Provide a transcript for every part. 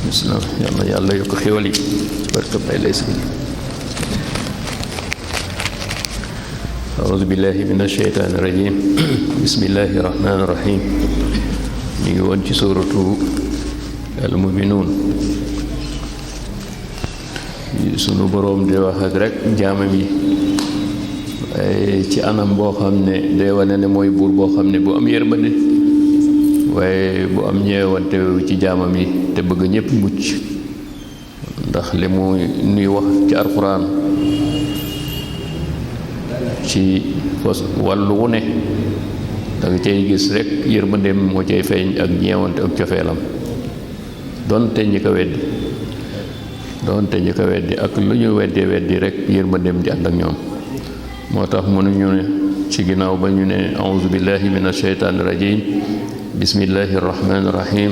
bismillah yàlla yàlla yokk xéwal yi ci barke bay lay sëñ أعوذ بالله من الشيطان الرجيم بسم الله الرحمن الرحيم ñu ngi woon ci suuratu al-mu'minuun sunu boroom di wax ak rek jaamam yi waaye ci anam boo xam ne day wane ne mooy buur boo xam ne bu am yërmande waaye bu am ñeewante ci jaamam yi te bëgg ñépp mucc ndax li mu nuy wax ci alxuraan ci fos wàllu wu ne danga cay gis rek yërmandeem moo cay feeñ ak ñeewante ak cofeelam doonte ñi ko weddi ak lu ñu weddi rek yërmandeem di ànd ak ñoom moo tax mënuñu ne ci ginnaaw ba ñu ne a'uuzu billahi minash shaytaani rajiim bismillahi rahmaani rahiim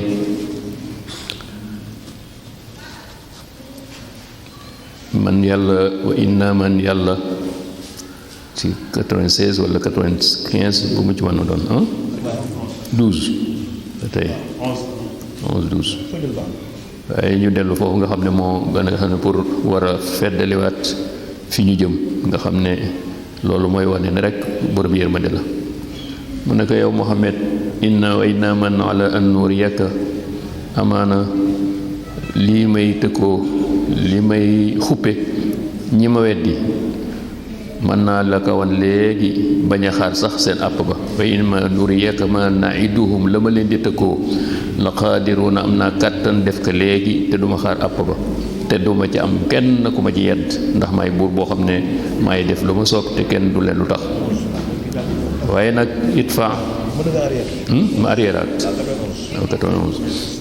man yàlla wa inna man yàlla ci 96 wala 95 bu mu ci mën a doon 12 ba tey 11 12 waaye ñu dellu foofu nga xam ne moo gën a xam ne pour war a feddaliwaat fi ñu jëm nga xam ne loolu mooy wane ne rek borom yërmande la mu ne ko yow Muhammad inna wa inna man ala an nuriyaka amaana lii may tëkkoo li may xuppe ñi ma weddi mën naa la ko wan léegi bañ a xaar sax seen àpp ba fa in ma nuriyaka ma naiduhum la ma leen di tëkkoo la qaadiruuna am naa kàttan def ko léegi te duma xaar àpp ba te duma ci am kenn ku ma ci yedd ndax may buur boo xam ne may def lu ma soog te kenn du leen lu tax waaye nag it fa ma arriéraat 91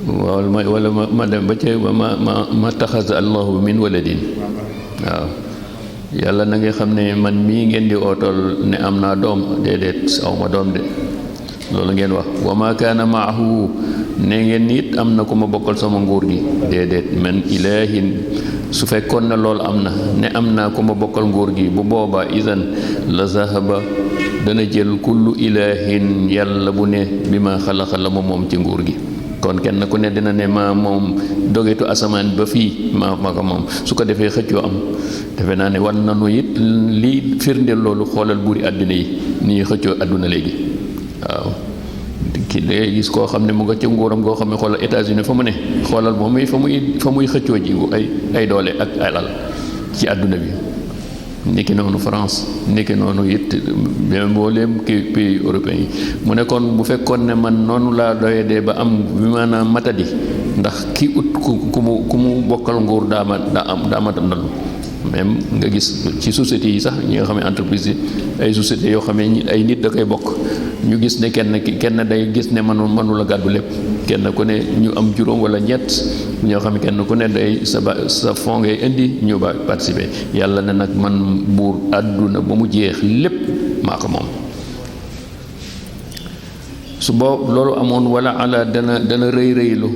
waaw wala ma dem ba ca ma taxasa allahu min waladin waaw yàlla na nga xam ne man mii ngeen di ootal ne am naa doom déedéet aw ma doom de loolu ngeen wax wa ma kaana maahu ne ngeen it am na ku ma bokkal sama nguur gi déedéet man ilaahin su fekkoon ne loolu am na ne am naa ku ma bokkal nguur gi bu boobaa idan la zahaba dana jël kullu ilaahin yàlla bu ne bi ma xalaqa la moom ci nguur gi kon kenn ku ne dina ne maa moom dogetu asamaan ba fii maa ko moom su ko defee xëccoo am defe naa ne war nanu it lii firndeel loolu xoolal buuri àddina yi ni ñuy xëccoo àdduna léegi waaw ki day gis koo xam ne mu nga ca nguuram goo xam ne xoolal États-Unis fa mu ne xoolal moom fa muy xëccoo ji ay doole ak alal ci àdduna bi niki noonu France niki noonu it mbooleem kii pays européen yi mu ne kon bu fekkoon ne man noonu laa doyadee ba am bi maanaam matadi ndax ki ut ku mu bokkal nguur daa mata ndalu même nga gis ci sociétés yi sax ñi nga xam ne entreprise yi ay sociétés yoo xam ne ay nit da koy bokk ñu gis ne kenn day gis ne mënu la gàddu lépp kenn ku ne ñu am juróom wala ñett ñoo xam ne kenn ku ne day sa fond ngay indi ñu ba participer yàlla ne nag man buur àdduna ba mu jeex lépp maa ko moom su boobu loolu amoon wala ala dana rëylu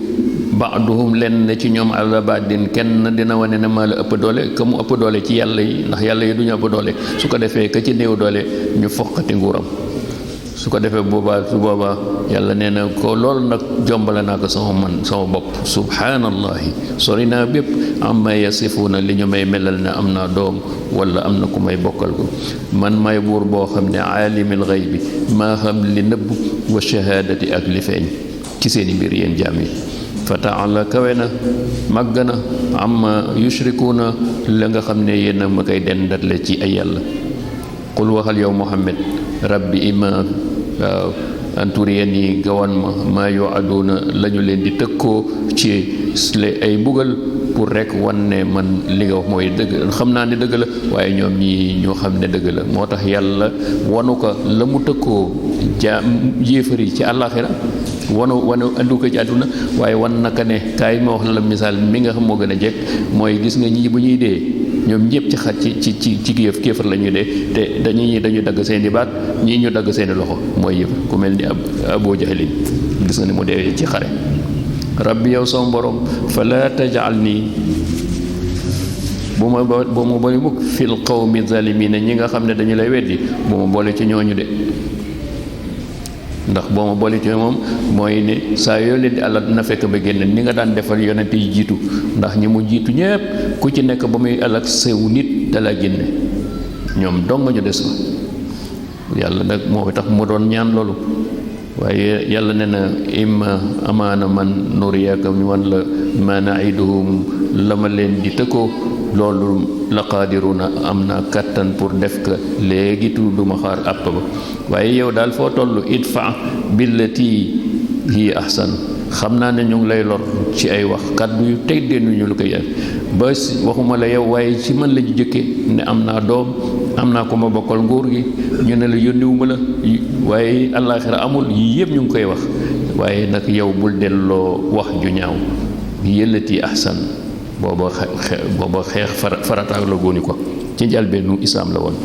baaduhum lenn ci ñoom ala baadin kenn dina wane ne maa la ëpp doole ka mu ëpp doole ci yàlla yi ndax yàlla yi du ñu ëpp doole su ko defee ka ci néew doole ñu foqati nguuram su ko defee su boobaa yàlla nee na ko loolu nag jombale naa ko sama bopp subhaanallahi sori naa bépp amma yasifuuna li ñu may melal ne am naa doom wala am na ku may bokkal ko man may buur boo xam ne aalimil ghaybi maa xam li nëbb wa shahaadati ak li feeñ ci seeni mbir yéen jaam yi fa taala kawe na màgg na amma yushrikuuna la nga xam ne yéen a ma koy dendatle ci ay yàlla qul waxal yow Muhammad rabbi ima waaw anturien yi gawan ma yu'aduna la ñu leen di tëkkoo ci ay mbugal pour rek wan ne man li nga wax mooy dëgg xam naa ne dëgg la waaye ñoom ñi ñoo xam ne dëgg la moo tax yàlla wanu ko la mu tëkkoo yéefar yi ci àllaaxira wanu andu ko ci àdduna waaye wan naka ne kaay ma wax la misaal mi nga xam moo gën a jekk mooy gis nga ñii bu ñuy dee ñoom ñëpp ci xaj ci kéefar la ñuy dee te dañu dagg seeni baat ñii ñu dagg seeni loxo mooy yëf ku mel ni Abu Jahlin gis nga ni mu dee ci xare rabbi yow sama borom fala tajal nii bu ma boole mukk fil qawmi zalimina ñi nga xam ne dañu lay weddi bu ma boole ci ñooñu de ndax boo ma boole ci moom mooy ne saa yoo leen di àlla dina fekk ba génn ni nga daan defal yonent yi jiitu ndax ñi mu jiitu ñépp ku ci nekk ba muy alak sew nit dala génne ñoom dong ñu des fa yàlla nag moo tax mu doon ñaan loolu waaye yàlla ne na imma amaana man nuriyaka ñu wan la ma naiduhum la ma leen di tëkkoo loolu la qaadiruna am na kattan pour def ka léegi duma xaar àpp ba waaye yow daal foo toll idfa billati hiya ahsan xam naa ne ñu ngi lay lor ci ay wax kàddu yu teg deenu ñu lu koy def ba waxuma la yow waaye ci man la ñu jëkke ne am naa doom am naa ko ma bokkal nguur gi ñu ne la yónniwuma la waaye àllaaxira amul yii yëpp ñu ngi koy wax waaye nag yow bul delloo wax ju ñaaw yëllati ahsan booba xeex farataag la góoni ko ci njalbeenu islaam la woon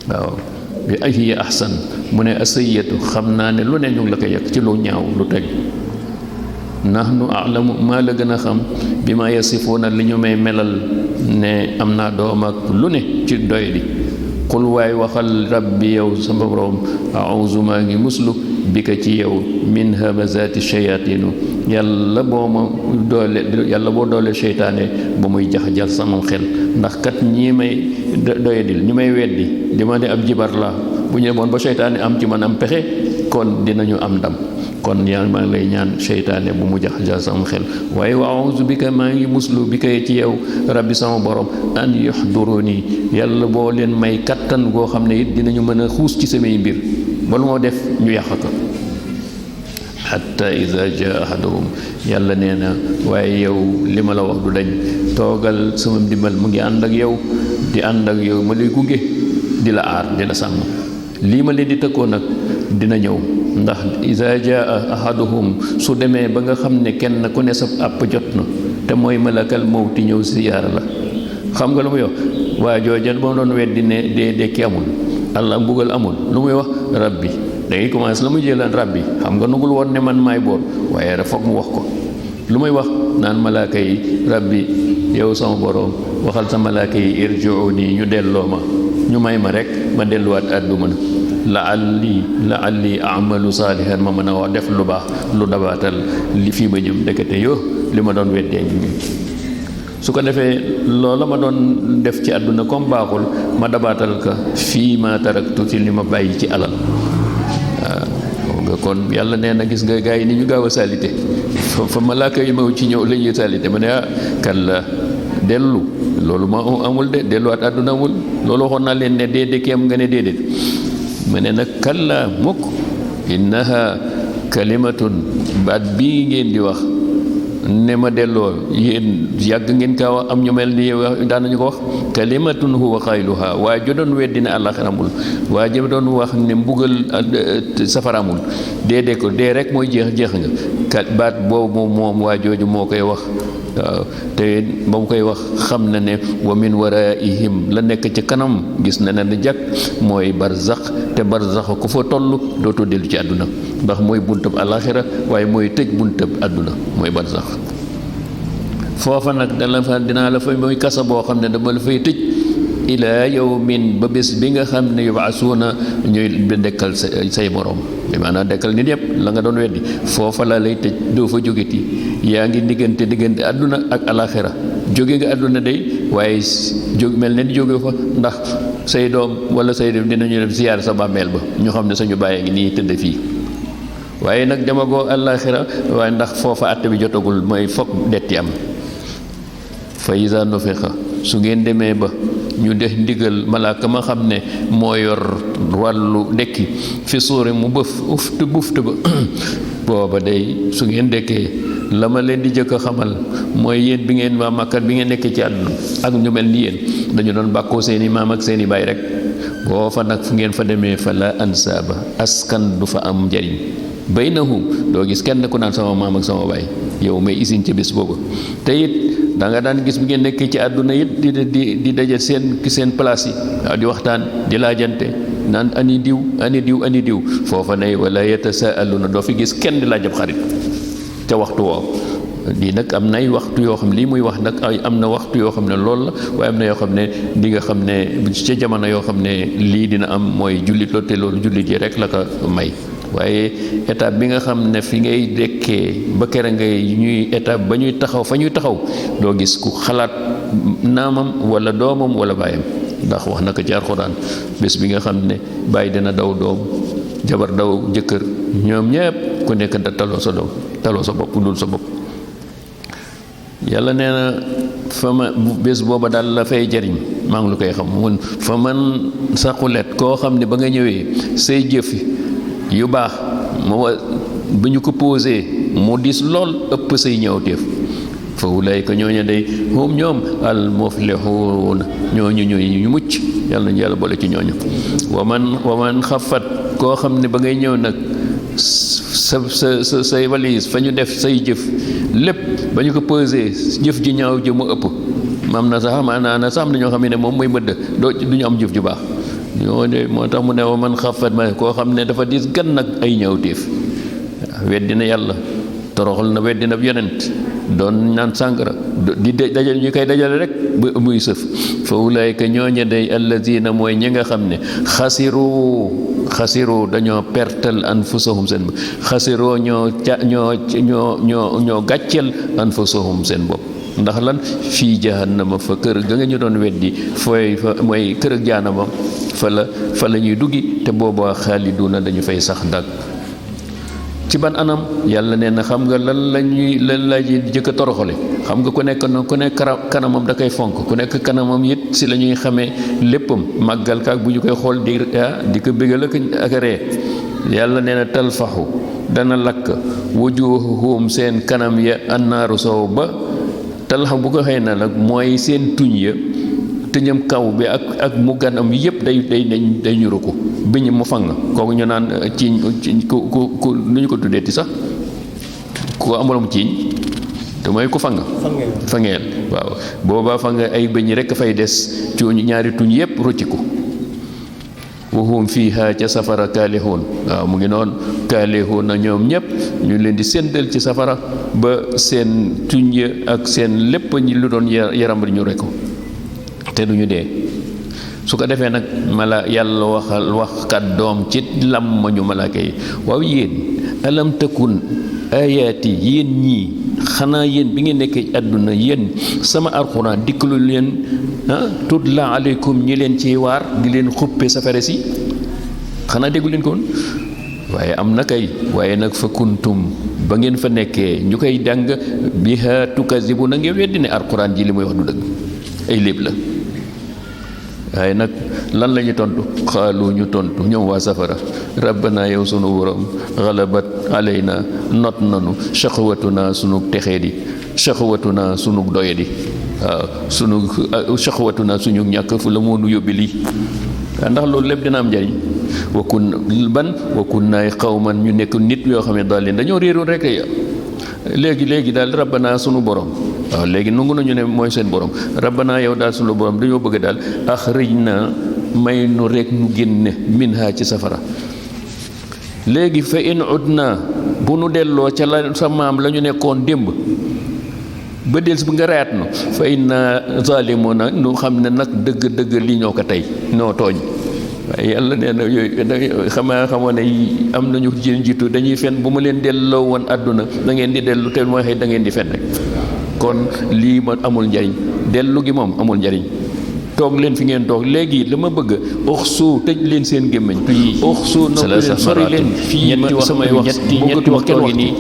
waaw bi hiya ahsan mu ne asayatu xam naa ne lu ne ñu ngi la ko yegg ci lu ñaaw lu teg nahnu a'lamu maa la gën a xam bi ma yasifuuna li ñu may melal ne am naa doom ak lu ne ci doy di qul waay waxal rabbi yow sama borom a'uuzu maa ngi muslu bi ka ci yow min hamazaati shayatinu yàlla boo doole seytaane ba muy jax-jal sama xel ndax kat ñii may doyadil ñi may weddi di ma ne ab jibar la bu ñu demoon ba seytaane am ci man am pexe kon dinañu am ndam kon yàlla maa ngi lay ñaan seytaane bu mu jax-jal sama xel waaye wa a'uuzu bi ka maa ngi muslu bi ka ci yow rabbi sama borom an yuhduruni yàlla boo leen may kattan goo xam ne it dinañu mën a xuus ci samay mbir ba lu moo def ñu yàq ko hatta iza jaa ahaduhum yàlla nee na waaye yow li ma la wax du dañ toogal sama ndimbal mu ngi ànd ak yow di ànd ak yow ma lay gunge di la aar di la sàmm lii ma leen di tëkkoo nag dina ñëw ndax iza jaa ahaduhum su demee ba nga xam ne kenn ku ne sa àpp jot na te mooy malakal mawti ñëw siyaara la xam nga lu muy wax waa joojan ba doon weddi ne dee dekki amul allah mbugal amul lu muy wax rabbi day commencé la muy jëlaan rabbi xam nga nugul woon ne man maay boor waaye rek foog mu wax ko lu muy wax naan malaaka yi rabbi yow sama boroom waxal sa malaaka yi irji'uni ñu delloo ma ñu may ma rek ma delluwaat àdduna la'alli a'malu saalihan ma mën a wax def lu baax lu dabaatal li fii ma jëm ndekete yoo li ma doon weddee ngi su ko defee loola ma doon def ci àdduna comme baaxul ma dabaatal ka fii ma taraktu ci li ma bàyyi ci alal waaw nga kon yàlla nee na gis nga gars yi ni ñu gaaw a salité fa malaaka yi maw ci ñëw la ñuy salité ma ne kalla dellu loolu ma amul de delluwaat àdduna amul loolu waxoon naa leen ne déedéet ki am nga ne déedéet ma ne nag kalla mukk innaha kalimatun baat bii ngeen di wax ne ma delloo yéen yàgg ngeen kaa wax am ñu mel ni daan nañu ko wax kalimatun huwa xayluha waa jo doon weddi ne àllaxira amul waa jo doon wax ne mbugal safara amul dee ko dee rek mooy jeex nga kat baat boobu moom waa jooju moo koy wax waaw te ba mu koy wax xam na ne wa min waraihim la nekk ci kanam gis na ne jàkk mooy barzax te barzax ku fa toll dootoo dellu ci àdduna ndax mooy buntab àllaxira waaye mooy tëj buntab àdduna mooy barzax foofa nag dinaa la fa mooy kasa boo xam ne dama la fay tëj ilaa yawmin ba bés bi nga xam ne yubaasuuna ñuy dekkal say morom bi maanaam dekkal nit yëpp la nga doon weddi foofa la lay tëj doo fa jógeti yaa ngi diggante àdduna ak alaxira jóge nga àdduna day waaye mel ne di jóge fa ndax say doom wala say doom dinañu dem ziyaar sa bàmmeel ba ñu xam ne sañu bàyyi ngi nii tëdd fii waaye nag demagoo alaxira waaye ndax foofa àtte bi jotagul mooy fokk detti am fa iza nufixa su ngeen demee ba ñu def ndigal malaaka ma xam ne moo yor wàllu dekki fi suuri mu buftu ba booba day su ngeen dekkee la ma leen di jëkk a xamal mooy yéen bi ngeen waa Makka bi ngeen nekkee ci àdduna ak ñu mel ni yéen dañu doon bàkkoo seeni maam ak seeni baay rek boo fa nag fu ngeen fa demee fa la ansaaba askan du fa am njariñ baynahum doo gis kenn ku naan sama maam ak sama baay yow may isin ci bés boobu te it da nga daan gis bi ngeen nekkee ci àdduna it di daje seen place yi waaw di waxtaan di laajante naan ani diw foofa ne wala yatasaaluna doo fi gis kenn di laajab xarit ca waxtu woo lii nag am na ay waxtu yoo xam lii muy wax nag ay am na waxtu yoo xam ne loolu la waaye am na yoo xam ne di nga xam ne ca jamono yoo xam ne lii dina am mooy jullit loolu te loolu jullit yi rek la ko may. waaye étape bi nga xam ne fi ngay dekkee ba kere ngay ñuy étape ba ñuy taxaw fa ñuy taxaw doo gis ku xalaat naamam wala doomam wala baayam ndax wax na ko ci Alxuraan bés bi nga xam ne bàyyi dina daw doom jabar daw jëkkër ñoom ñépp ku nekk da taloo sa doom taloo sa bopp dul sa bopp. yàlla nee na fa ma bés booba daal la fay jariñ maa ngi lu koy xam mun fa man saqulet koo xam ne ba nga ñëwee say jëf yu baax moo bu ñu ko posé mu dis lool ëpp say ñëwteef fa ulayka ñooñu day hum ñoom al muflihun ñooñu ñooy ñu mucc yàlla nañu yàlla boole ci ñooñu. wa man xafat koo xam ne ba ngay ñëw nag say valise fa ñu def say jëf lépp ba ñu ko pesé jëf ji ñaaw ji mu ëpp am na sax maanaam sax am na ñoo xam ne moom mooy mëdd du ñu am jëf ju baax ñoo de moo tax mu ne wa man xafat ma koo xam ne dafa diis gan nag ay ñaawteef weddi na yàlla toroxal na weddi na yonent doon naan sàngara di dajale ñu koy dajale rek ba muy sëf fa ulaayka ñooñe day allazina mooy ñi nga xam ne xasiru dañoo pertal anfusahum seen bopp xasiroo ñoo gàcceel anfusahum seen bopp ndax lan fii jahannama fa kër ga nga ñu doon weddi fooy fa mooy kër ak jaanama fa la ñuy duggi te boobaa xaaliduna dañu fay sax dag ci ban anam yàlla nee na xam nga lan la jëkk a toroxale xam nga ku nekk kanamam da koy fonk ku nekk kanamam it si la ñuy xamee léppam màggal kaak bu ñu koy xool di ko bégal ak ree yàlla nee na talfaxu dana lakk wujuhuhum seen kanam ya annaaru sow ba talxa bu ko xëy na nag mooy seen tuñ ya tëñam kaw bi ak mu ganam yëpp day ñuru ko biñ mu fang kooku ñu naan ciiñ ku nu ñu ko tuddeeti sax ku amulam ciiñ te mooy ku fangeel waaw boobaa fang ay bëñ rekk fay des ci ñaari tuñ yëpp rocciku wahum fiiha ca safara kaalixuun waaw mu ngi noonu kaalixuun na ñoom ñëpp ñu leen di séndal ci safara ba seen tuñ ya ak seen lépp ñi lu doon yaram ñu rek ko te duñu dee su ko defee nag yàlla wax kàddoom ci làmmiñu malaaka yi waaw yéen alam takun ayaati yéen ñii xanaa yéen bi ngeen nekkee àdduna yéen sama alxuraan dikkalu leen tutla aleykum ñi leen ciy waar di leen xuppe safara si xanaa déggu leen ko woon waaye am na kay waaye nag fa kuntum ba ngeen fa nekkee ñu koy jàng biha tukazibu na ngeen weddi ne alxuraan ji li muy wax du dëgg ay léeb la waaye nag lan la ñu tontu xaalu ñu tontu ñoom waa safara rabbana yow sunu borom xalabat alayna not nanu shaqwatuna sunu texee di shaqwatuna sunu doye di waaw sunu shaqwatuna suñu ñàkk fu la moo nu yóbbi lii waaw ndax loolu lépp dina am njariñ wakun naay xawman ñu nekk nit yoo xam ne daal leen dañoo réeroon rek léegi daal rabbana sunu borom waaw léegi nangu nañu ne mooy seen borom rabbana yow daal sunu borom dañoo bëgg daal axrijna may nu rek nu génne minha ci safara léegi fa in udna bu nu delloo ca la sa maam la ñu nekkoon démb ba dels bi nga rayaat nu fa inna zalimuna nu xam ne nag dëgg li ñoo ko tey noo tooñ waaye yàlla nee na yooyu xamoo ne am nañu jiitu dañuy fen bu ma leen delloo woon àdduna da ngeen di dellu te mooy xëy da ngeen di fen rek kon lii ma amul njariñ dellu gi moom amul njariñ toog leen fi ngeen toog léegi li ma bëgg uxsu tëj leen seen gémmiñ uxsu noppi leen sori leen fii ma samay wax ñetti wax kenn wax nii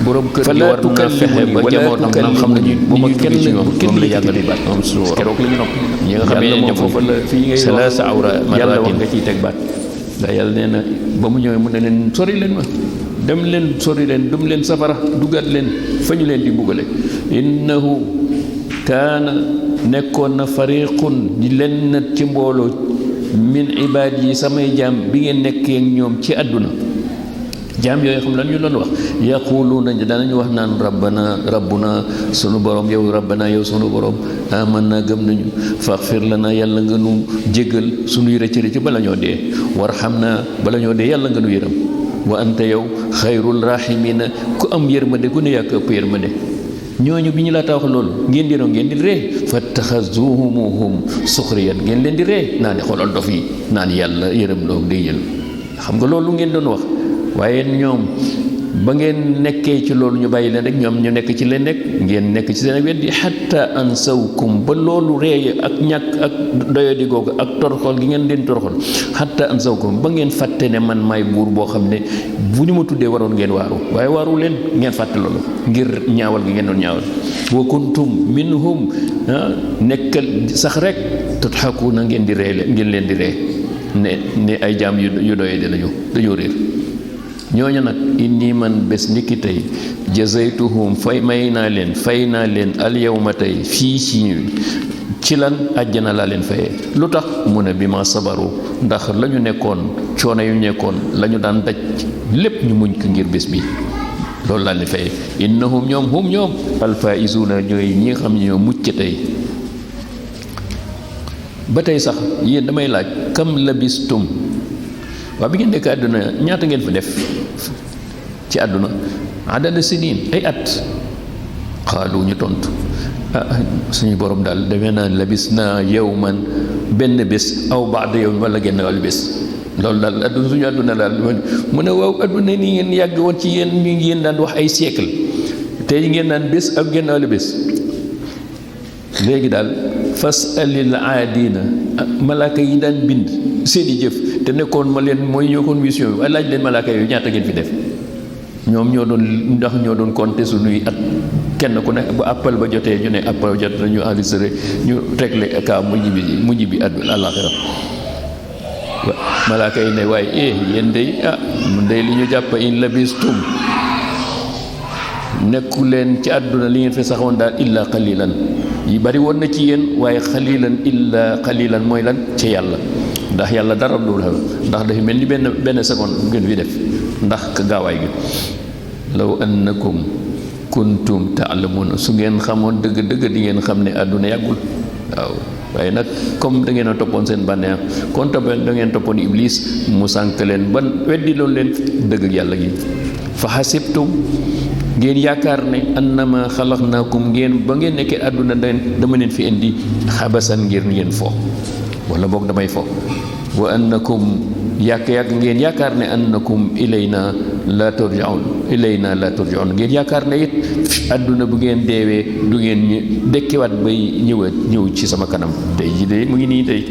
borom kër gi war na fexe ba njabootam na xam nañu bu ma kenn ci ñoom moom la yàgg di baat moom suñu keroog la ñu nopp ñi nga xam ne foofu la fii ngay salaasa awra yàlla wax nga ciy teg baat ndax yàlla nee na ba mu ñëwee mu ne leen sori leen ma dem leen sori leen dum leen safara dugat leen fa ñu leen di bugale innahu kaana nekkoon na fariqun di leen nat ci mbooloo min ibaad yi samay jaam bi ngeen nekkee ak ñoom ci àdduna jaam yooyu xam lan ñu doon wax yaquluuna danañu wax naan rabbuna sunu borom yow rabbana yow sunu borom amanna gëm nañu faghfir lana yàlla nga nu jéggal sunuy rëcc bala ñoo dee warhamna bala ñoo dee yàlla nga nu yërëm wa anta yow xayrul rahimina ku am yërmande ku ne yàq ëpp yërmande ñooñu bi ñu la tax loolu ngeen di ree fattaxazuhum suxriyan ngeen leen di ree naa ne xoolal dof yi naan yàlla yërëm loo day jël xam nga loolu ngeen doon wax waaye ñoom ba ngeen nekkee ci loolu ñu bàyyi leen rek ñoom ñu nekk ci leen ngeen nekk ci seen weddi xatta ansawkum ba loolu reey ak ñàkk ak doyadi googu ak toroxal gi ngeen leen toroxal xatta ansawkum ba ngeen fàtte ne man maay buur boo xam ne bu ñu ma tuddee waroon ngeen waaru waaye waaru leen ngeen fàtte loolu ngir ñaawal gi ngeen doon ñaawal wa kuntum minhum nekkal sax rek tudhakuna ngeen di ree ngeen leen di ree ne ay jaam yu doyadi lañu dañoo réer ñooñu nag inni man bés ndikki tey jazaytuhum fay naa leen al yawma tey fii ci lan àjjana laa leen fayee lu tax mu ne bi ma sabaru ndax la ñu nekkoon coono yu nekkoon la ñu daan daj lépp ñu muñ ko ngir bés bi loolu laa leen fayee innahum ñoom alfaizuna ñooy ñi nga xam ne ñoo mucc tey ba tey sax yéen damay laaj kam labistum waaw bi ngeen nekk àdduna ñaata ngeen fa def ci àdduna adada sinin ay at xaalu ñu tontu suñu borom daal demee naa labis naa yawman benn bés aw baada yawm wala genn wàllu bés loolu daal àdduna suñu àdduna daal mu ne waaw àdduna ni ngeen yàgg woon ci yéen ñu ngi yéen daan wax ay siècle tey ngeen naan bés ak genn wàllu bés léegi daal fasalil aadina malaaka yi daan bind seeni jëf te nekkoon ma leen mooy ñoo koon mission bi waaye laaj leen malaaka yooyu ñaata ngeen fi def ñoom ñoo doon compter suñuy at kenn ku ne bu appel ba jotee ñu ne appel jot na ñu enregistré ñu réglé ka mujj bi àdduna àllaaxira malaaka yi ne waaye yéen day mun day li ñu jàpp in labistum nekku leen ci àdduna li ngeen fi saxoon daal illa qalilan yi bari woon na ci yéen waaye qalilan mooy lan ci yàlla ndax yàlla dara du la ndax dafa mel ni benn seconde ngeen fi def ndax gaawaay gi law annakum kuntum ta'lamun su ngeen xamoon dëgg di ngeen xam ne àdduna yàggul waaw waaye nag comme da ngeen a toppoon seen bànneex kon da ngeen toppoon iblis mu sànk leen ban weddi loolu leen dëgg yàlla gi fa xasibtum ngeen yaakaar ne annama xalaqnaakum ngeen ba ngeen nekkee àdduna dama leen fi indi xabasan ngir ngeen fo wala boog damay fo wa annakum yàgg ngeen yaakaar ne annakum ilayna la turjaun ngeen yaakaar ne it àdduna bu ngeen deewee du ngeen ñu dekkiwaat bay ñëw ci sama kanam tey ji de mu ngi nii tey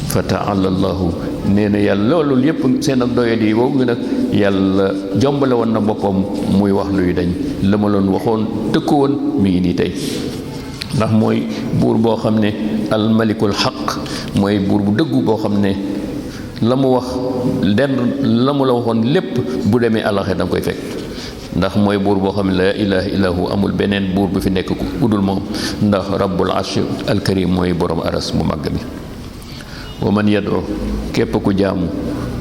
fa taala allahu nee na yàlla loolu yépp seen ak doyadi yi boobu nag yàlla jombale woon na boppam muy wax luy dañ la ma loon waxoon tëkku woon mi ngi nii tey ndax mooy buur boo xam ne almalikul xaq mooy buur bu dëggu boo xam ne la mu wax la mu la waxoon lépp bu demee àllaxe da nga koy fekk ndax mooy buur boo xam ne la ilaha illahu amul beneen buur bu fi nekk ku dul moom ndax rabbul arsh alkarim mooy borom aras mu màgg bi wa man yad'u képp ku jaamu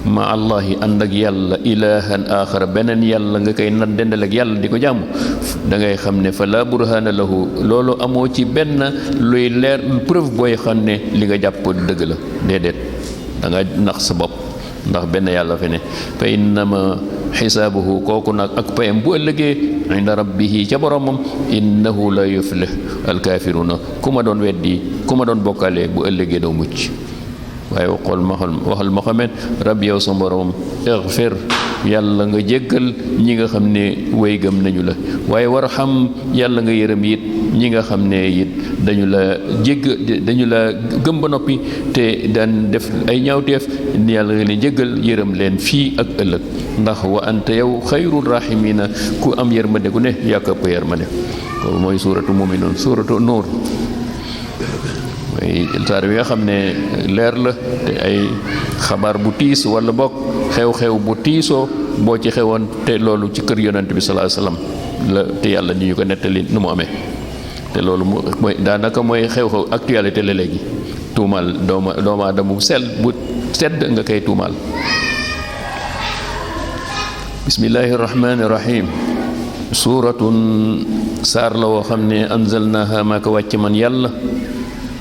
ma allahi ànd ak yàlla ilahan axara beneen yàlla nga koy nat dendal ak yàlla di ko jaamu da ngay xam ne fa la burhana lahu loolu amoo ci benn luy leer preuve booy xam ne li nga jàpp dëgg la déedéet da nga nax sa bopp ndax benn yàlla fi ne fa innama xisaabuhu kooku nag ak payam bu ëllëgee inda rabbihi ca boromam innahu la yuflih alkaafiruna ku ma doon weddi ku ma doon bokkaale bu ëllëgee doo mucc waaye waxal Muhammad rabbi yow sa borom igfir yàlla nga jéggal ñi nga xam ne way gëm nañu la waaye warham yàlla nga yërëm it ñi nga xam ne it dañu la gëm ba noppi te daan def ay ñaawteef yàlla nga leen jéggal yërëm leen fii ak ëllëg ndax wa anta yow xayrul rahimina ku am yërmande ku ne yaa ko ëpp yërmande kooku mooy suuratu mu'minuun suuratu nuur mooy saar wi nga xam ne leer la te ay xabaar bu tiis wala bokk xew-xew bu tiisoo boo ci xewoon te loolu ci kër yonent bi sallallahu alayhi wasallam la te yàlla ñu ko nettali nu mu amee te loolu mooy daanaka mooy xew-xew actualité la léegi tuumaal doomu aadama bu bu sedd nga koy tuumaal bismillahi rahmani rahim suuratun saar la woo xam ne anzalnaha maa ko wàcce man yàlla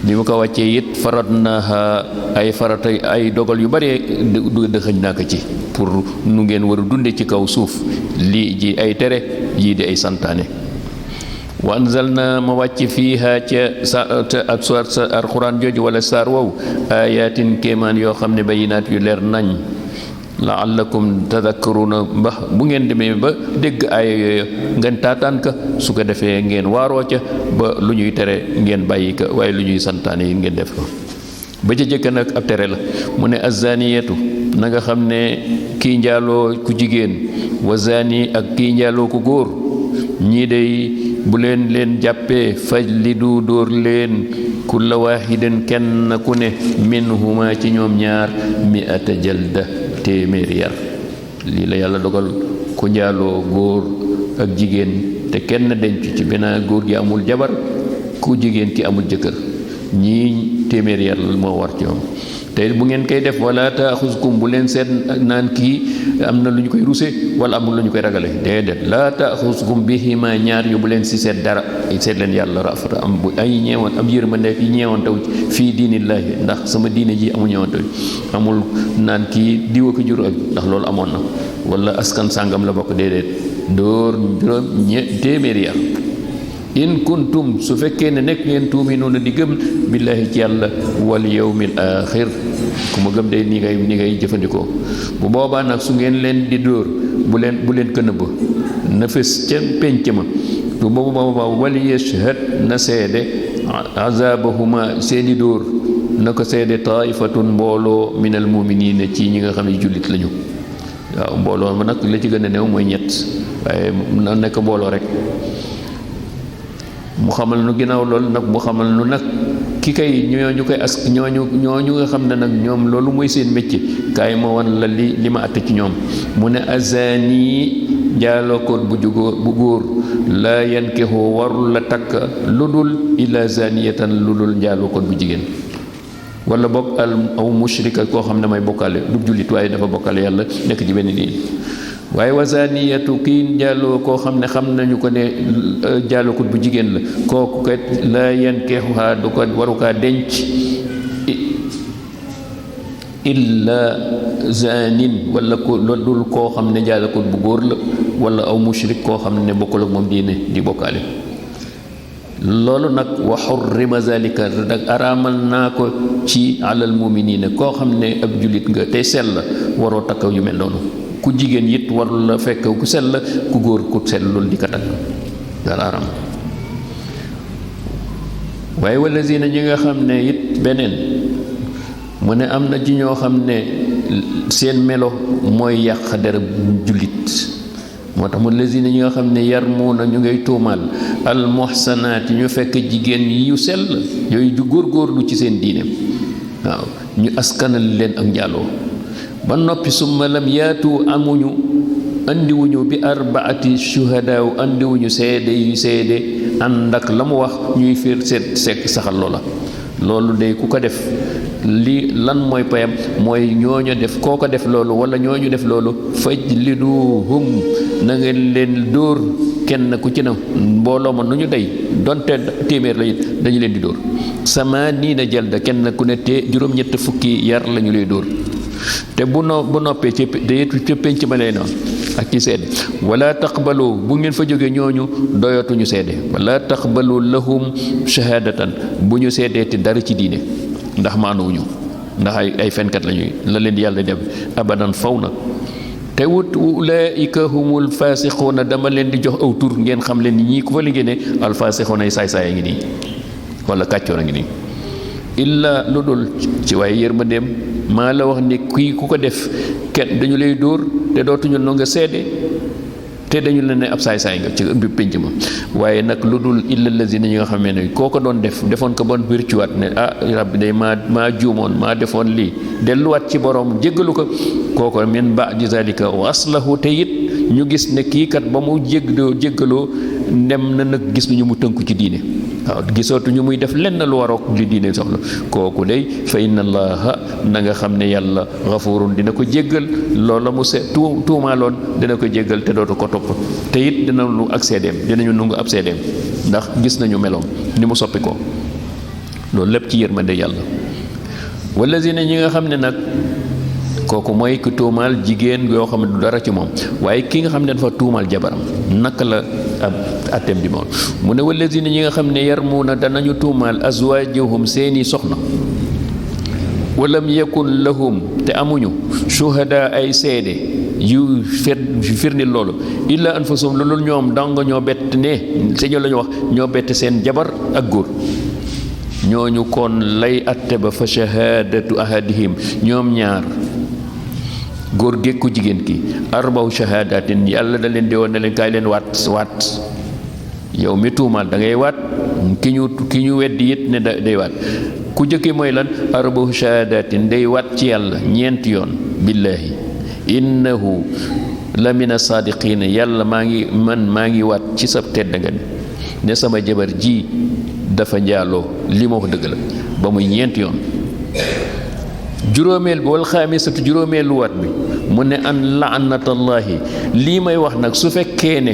bi mu ko wàccee it faradnaha ay farata ay dogal yu bare dëxëñ naa ko ci pour nu ngeen war a dunde ci kaw suuf lii ji ay tere yii di ay santaane wa anzalna ma wàcc fiiha ak sa alquran jooju wala saar wow ayatin kéemaan yoo xam ne bayinaat yu leer nañ laallakum tadakkaruna ba bu ngeen demee ba dégg aaya yooyu ngeen taataan ka su ko defee ngeen waaroo ca ba lu ñuy tere ngeen bàyyi ka waaye lu ñuy santaane yi ngeen def ko ba ca jëkk nag ab tere la mu ne azaniyatu na nga xam ne kii njaaloo ku jigéen wa zani ak kii njaaloo ku góor ñii day bu leen jàppee fajlidu dóor leen kulla waahidin kenn ku ne minhuma ci ñoom ñaar mi'ata jalda téeméeri yar lii la yàlla dogal ku njaaloo góor ak jigéen te kenn denc ci benn góor gi amul jabar ku jigéen ki amul jëkkër ñii téeméeri yar moo war ci ñoom te bu ngeen koy def wala taaxuskum bu leen seet naan kii am na lu ñu koy ruse wala amul lu ñu koy ragale déedéet laa taaxuskum bihima ñaar yu bu leen si seet dara seet leen yàlla rafata am bu ay ñeewoon am yërmande fi ñeewantaw fii diinillaahi ndax sama diine ji amul ñeewantaw amul naan kii diwa ko jur ak ndax loolu amoon na wala askan sàngam la bokk déedéet dóor juróom téeméeri yar in kuntum su fekkee ne nekk ngeen tuuminuuna di gëm billaahi ci yàlla wal yawmil aaxir ku ma gëm de ni ngay jëfandikoo bu boobaa nag su ngeen leen di dóor bu leen ko nëbb na fës ca pénc ma bu boobaa wal yashhad na seede azabahuma seeni dóor na ko seede taifatun mbooloo minal muminina ci ñi nga xam ne jullit lañu waaw mbooloo ma nag la ci gën a néew mooy ñett waaye na nekk mbooloo rek mu xamal nu ginnaaw loolu nag mu xamal nu nag ki kay ñooñu koy ñooñu nga xam ne nag ñoom loolu mooy seen métier kaay ma wan la li ma àtte ci ñoom mu ne azani njaalookoon bu góor laa yankihu warul la takk lu dul illa zaniyatan lu dul njaalookoon bu jigéen wala boog aw mushrika koo xam ne may bokkaale du jullit waaye dafa bokkaale yàlla nekk ci benn diin waaye wasaniyatu kii njaaloo koo xam ne xam nañu ko ne njaalokut bu jigéen la kooku kat la yankihuha du ko waru kaa denc illa zanin wala ko dul koo xam ne njaalokut bu góor la wala aw mushrik koo xam ne bokkul ak moom diine di bokkaale loolu nag wa xurrima zalika nag araamal naa ko ci alal muminina koo xam ne ab jullit nga tey sell la waroo takkaw yu mel noonu ku jigéen it warul la fekk ku sell la ku góor ku sellul di ko takk dara aram waaye walazina ñi nga xam ne it beneen mu ne am na ci ñoo xam ne seen melo mooy yàq dara jullit moo tax mu lazina ñi nga xam ne yarmuuna ñu ngay tuumaal al muhsanaati ñu fekk jigéen yi yu sell yooyu ju góorgóorlu ci seen diine waaw ñu askanal leen ak njaaloo ba noppi summa lam yaatu amuñu andiwuñu bi arbaati shuhadaaw andiwuñu seede yu seede ànd ak la mu wax ñuy fiir seet sekk saxal loola loolu de ku ko def li lan mooy payam mooy ñooñu def koo ko def loolu wala ñooñu def loolu fajliduhum na ngeen leen dóor kenn ku ci na mbooloo ma nu ñu dey donte téeméer lañu dañu leen di dóor samaaniina jalda kenn ku ne te juróom-ñett fukki yar lañu lay dóor te bu noppee ci pénc ma lay noonu ak ci seede wala taqbalu bu ngeen fa jógee ñooñu doyatuñu seede wala taqbalu lahum shahadatan bu ñu seedeeti dara ci diine ndax maanuwuñu ndax ay fenkat lañuy la leen yàlla def abadan faw na te wut ulaika humul fasiquna dama leen di jox aw tur ngeen xam leen ni ñii ku fa liggéey ne al fasiquna ay saay-saay a ngi nii wala kàccoor a ngi nii illa lu dul ci waaye yërmandeem maa la wax ni kii ku ko def kenn dañu lay dóor te dootuñu no nga seede te dañu la ne ab saay-saay nga ci bi pénc ma waaye nag lu dul illa lazina ñi nga xamee ne koo ko doon defoon ko bon bircuwaat ne rabbi day maa juumoon maa defoon lii delluwaat ci borom jéggalu ko kooko min ba'di zalika wa aslahu te it ñu gis ne kii kat ba mu jéggaloo dem na nag gis nañu mu tënku ci diine waaw gisootuñu muy def lenn lu warook li diine soxla kooku day fa inna allaha na nga xam ne yàlla gafurun dina ko jéggal loola mu tuumaaloon dina ko jéggal te dootu ko topp te it dina nu ak seedeem dinañu nungu ab seedeem ndax gis nañu meloom ni mu soppi ko loolu lépp ci yërmande yàlla wallazina ñi nga xam ne nag kooku mooy ku tuumaal jigéen yoo xam ne du dara ci moom. waaye ki nga xam ne dafa tuumaal jabaram naka la ab atteem di moom mu ne wallazina ñi nga xam ne yarmuuna danañu tuumaal azwaajahum seeni soxna walam yakun lahum te amuñu shuhada ay seede yu firni loolu illa anfusum loolu ñoom danga ñoo bett ne seño la ñu wax ñoo bett seen jabar ak góor ñooñu kon lay atte ba fa shahadatu ahadihim ñoom ñaar góor gékku jigéen ki arba'u shahadatin yàlla da leen di woon ne leen kaay leen waat yow mi tuumaal da ngay waat ki ñu weddi it ne day waat ku jëkki mooy lan arba'u shahadatin day waat ci yàlla ñeenti yoon billaahi innahu la mina saadiqiina yàlla maa ngi waat ci sa tedd nga ne sama jabar ji dafa njaaloo li ma wax dëgg la ba muy ñeenti yoon juróomeel bi wal xaamisatu juróomeelu waat bi mu ne an laanatallahi lii may wax nag su fekkee ne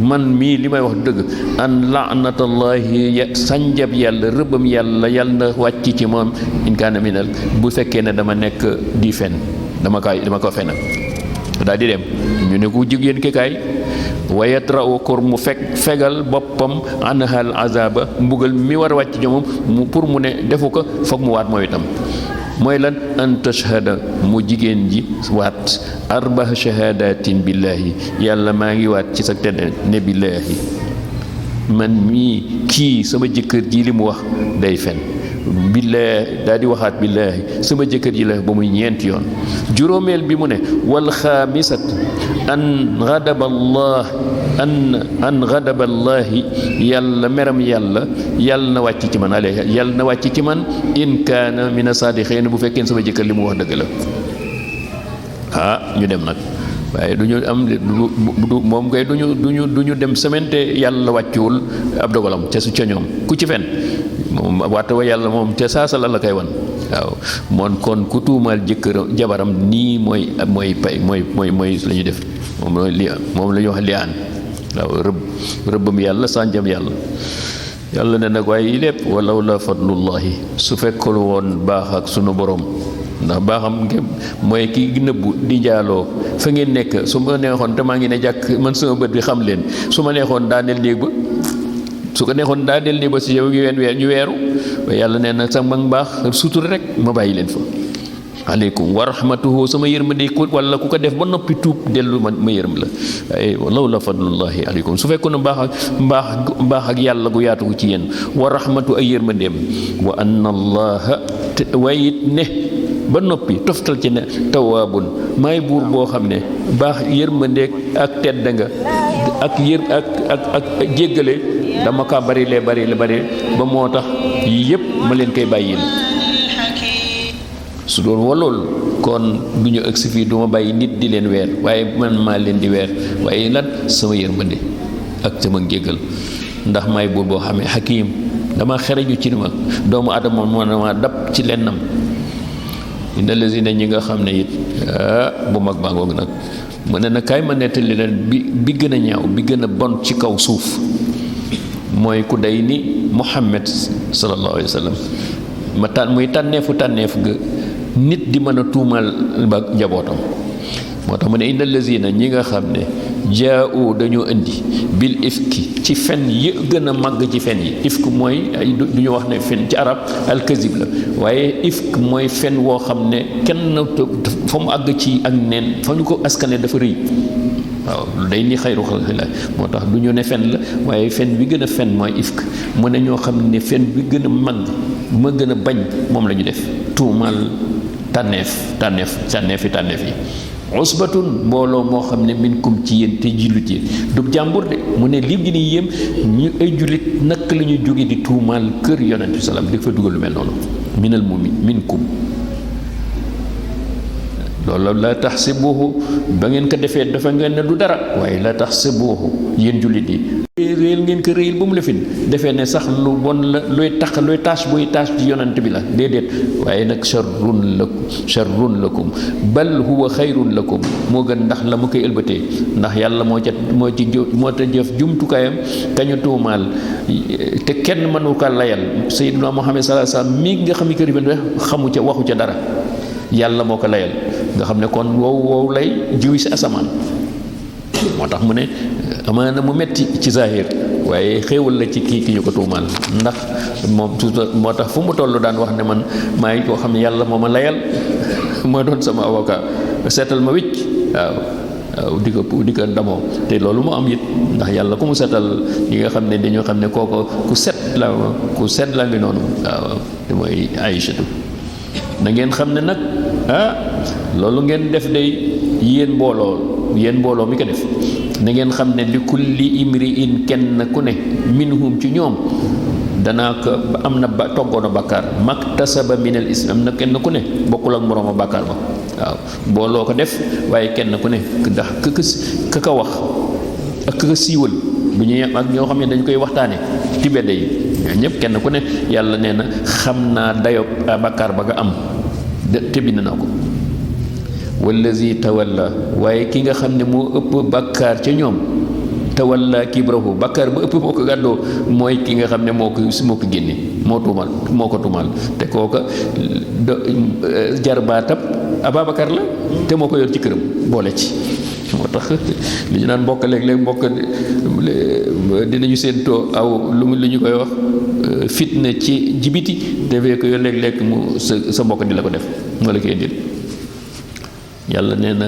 man mii li may wax dëgg an laanatallahi sanjab yàlla rëbbam yàlla na wàcc ci moom in kaana minal bu fekkee ne dama nekk di fen dama ko fenal daal di dem ñu ne ku jigéen ki kaay wayatrau kur mu fegal boppam anhal azaba mbugal mi war a wàcc ci moom pour mu ne defu ko foog mu waat mooy itam mooy lan an tashhada mu jigéen ji waat arba shahadatin billaahi yàlla maa ngi waat ci sa tedd ne billaahi man mii kii sama jëkkër ji li mu wax day fen billaahi daal di waxaat billaahi sama jëkkër ji la ba muy ñeenti yoon juróomeel bi mu ne wal xaamisat an ghadaballaahi yàlla meram yàlla na wàcc ci man alayhi yàlla na wàcc ci man in kaana mina saadiqiin bu fekkee sama jëkkër li mu wax dëgg la ñu dem nag waaye du ñu am moom kay du ñu dem semaine te yàlla wàccuwul ab dogalam ca su ca ñoom ku ci fen moom waata wa yàlla moom ca saasa la koy wan waaw moon kon ku tuumaal jabaram nii mooy pay mooy la ñuy def moom la ñuy wax liyaan waaw rëbbam yàlla sànjam yàlla ne nag waaye yi lépp walaw la fadlullahi su fekkul woon baax ak sunu borom ndax baaxam mooy ki nëbbu di njaaloo fa ngeen nekk su ma neexoon te maa ngi ne jàkk man sama bët bi xam leen su ma neexoon daaneel néeg ba su ko neexoon daaneel néeg ba si yow ñu weeru waaye yàlla nee na sama baax sutur rek ma bàyyi leen fa aleykum wa rahmatuhu sama yërmande ko wala ku ko def ba noppi tuub dellu ma yërëm la ay walaw la fadlullahi aleykum su fekkoon ne mbaax ak yàlla gu yaatu ko ci yéen wa rahmatu ay yërmandeem wa anna allaha wayit ne ba noppi toftal ci ne tawaabun maay buur boo xam ne baax yërmandeeg ak tedd nga ak jéggale dama kaa bari ba moo tax yii yépp ma leen koy bàyyil su doon walool kon du ñu agsi fii duma bàyyi nit di leen weer waaye man maa leen di weer waaye lan sama yërmande ak sama njéggal ndax maay buur boo xamee xakiim dama xereju ci ma doomu adama moo na ma dab ci lennam inna lazina ñi nga xam ne it bu mag baa ngoog nag mu ne na kaay ma nettali leen bi gën a ñaaw bi gën a bon ci kaw suuf mooy ku day ni Muhammad sallallahu alayhi wa sallam muy tànneefu ga nit di mën a tuumal ba njabootam moo tax mu ne inna lazina ñi nga xam ne jaa'u dañoo indi bil ifki ci fen yi gën a màgg ci fen yi ifk mooy du ñu wax ne fen ci arab alkazib la waaye ifk mooy fen woo xam ne kenn fa mu àgg ci ak neen fa ñu ko askane dafa rëy waaw day ni xayru xalqillah moo tax du ñu ne fen la waaye fen bi gën a fen mooy ifk mu ne ñoo xam ne fen bi gën a màgg ma gën a bañ moom la ñu def tuumal tànneef yi usbatun mbooloo moo xam ne minkum ci yéen te jullit yi du jàmbur de mu ne lim gi ni yéem ñu ay jullit naka la ñu jóge di tuumaal kër yonent bi salaam di fa dugal lu mel noonu minal minkum loolu la taxsibuhu ba ngeen ko defee dafa ngeen ne du dara waaye la taxsibuhu yéen jullit yi réel ngeen ko réyil ba mu lefin defee ne sax lu bon la looy tâche buy tâche ci yonent bi la déedéet waaye nag sharrun lakum bal huwa xayrun lakum moo gën ndax la mu koy ëlbatee ndax yàlla moo ta jëf jumtukaayam kañu tuumaal te kenn mënu ko layal Sayyidina Muhammad sallallahu alayhi wasallam mi nga xam ni kër bi xamu ca waxu ca dara yàlla moo ko layal nga xam ne kon wow lay jiwi si asamaan moo tax mu ne amaana mu metti ci zahir waaye xéewal la ci ki ñu ko tuumaal ndax moom moo tax fu mu toll daan wax ne man maay koo xam ne yàlla moo ma layal moo doon sama avocat seetal ma wicc waaw di ko damoo te loolu mu am it ndax yàlla ku mu seetal yi nga xam ne dañoo xam ne kooko ku set la ngi noonu waaw te mooy Aïchatu na ngeen xam ne nag loolu ngeen def day yéen mbooloo mi ko def na ngeen xam ne li kulli imri in kenn ku ne minhum ci ñoom danaa ko am na toggoon a bàkkaar maktasaba minal ism am na kenn ku ne bokkul ak morooma bàkkaar ba waaw mbooloo ko def waaye kenn ku ne ndax ka wax ak ka siiwal bu ñuy ak ñoo xam ne dañ koy waxtaane ci bedde yi ñëpp kenn ku ne yàlla nee na xam naa dayob bàkkaar ba nga am te bind na ko wallazi tawalla waaye ki nga xam ne moo ëpp bàkkaar ca ñoom tawalla kibrahu bàkkaar ba ëpp moo ko gàddoo mooy ki nga xam ne moo ko génne moo ko tuumal te kooka jarbaatab Ababacar la te moo ko yor ci këram boole ci moo tax li ñu naan mbokk léeg-léeg mbokk dinañu séentoo aw lu ñu koy wax fitna ci jibiti defee ko yow léeg-léeg mu sa mbokk di la ko def moo la koy indil yàlla nee na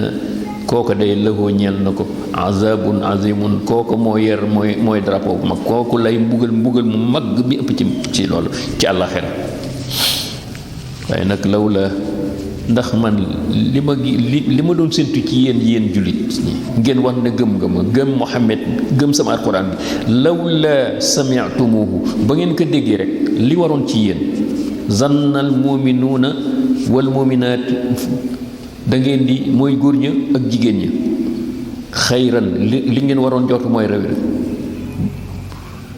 kooka day lëxoo ñeel na ko azabun azimun kooka moo yer mooy drapeau bu mag kooku lay mbugal mu mag bi ëpp ci loolu ci àllaxira waaye nag law la ndax man li ma doon séntu ci yéen jullit ngeen wax ne gëm Muhammad gëm sama alquran bi law la sami'tumuhu ba ngeen ko déggee rek li waroon ci yéen zannal muminuuna wal muminaat da ngeen di mooy góor ña ak jigéen ña xayran li ngeen waroon jortu mooy rew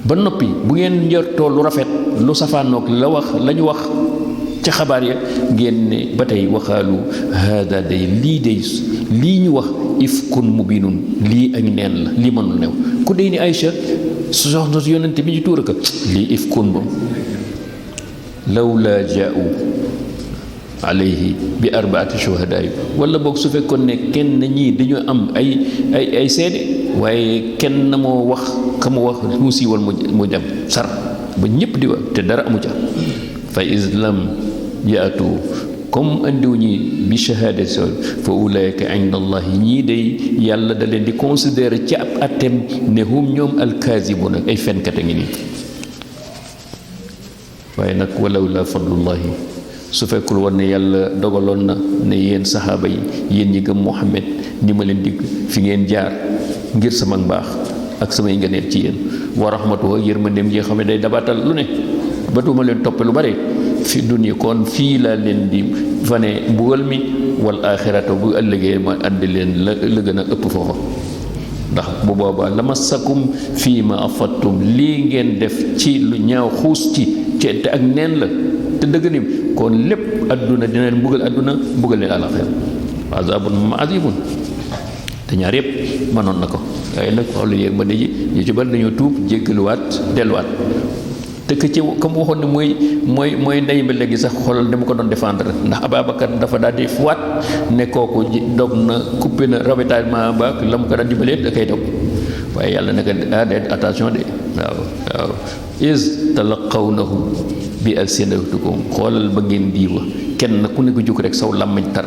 ba noppi bu ngeen njortoo lu rafet lu safaanoog la ñu wax ca xabaar ya ngeen ne ba tey waxaalu hada day lii ñu wax ifkun mubinun lii ak neen la lii mënul new ku dey ni Aïcha soxna si yonente bi ñu tuura ka lii ifkun ba lawla jaa'u alayhi bi arbaati shuhadaa wala boog su fekkoon ne kenn ñii dañu am ay seede waaye kenn moo wax ka mu wax mu siiwal mu dem sar ba ñépp di wax te dara amu ca fa islam yaatu comme andiw ñi bi shahaada sol fa ulaika inda allahi ñii day yàlla da leen di considérer ci ab atem ne hum ñoom alkaazibuna ay fenkat a ngi nii waaye nag walaw la fadlullahi su fekkul woon ne yàlla dogaloon na ne yéen saxaaba yi yéen ñi gëm Muhammad ni ma leen digg fi ngeen jaar ngir sama mbaax ak samay ngëneel ci yéen wa rahmatuhu yërmandeem yi nga xam ne day dabaatal lu ne ba duma leen toppe lu bare fi dunya kon fii laa leen di fane mbugal mi wal axirata bu ëllëgee ma andi leen la gën a ëpp foofa ndax bu boobaa la ma sakum fii ma afattum lii ngeen def ci lu ñaaw xuus ci te ak neen la te dëgg ni kon lépp adduna dina leen mbugal adduna mbugal leen àlaxira azabun azibun te ñaar yëpp mënoon na ko waaye nag xoolu yéeg ma ji ñu ci bari dañoo tuub jéggaluwaat delluwaat te que ci comme waxoon ne mooy ndey ba léegi sax xoolal dama ko doon défendre ndax Ababacar dafa daal di fuwaat ne kooku dog na coupé na ravitaillement ba la mu ko daan dimbalee da koy dog waaye yàlla ne ko déet attention de waaw is talaqawnahu bi alsinatikum xoolal ba ngeen diiwa kenn ku ne ko jóg rek saw làmmiñ tar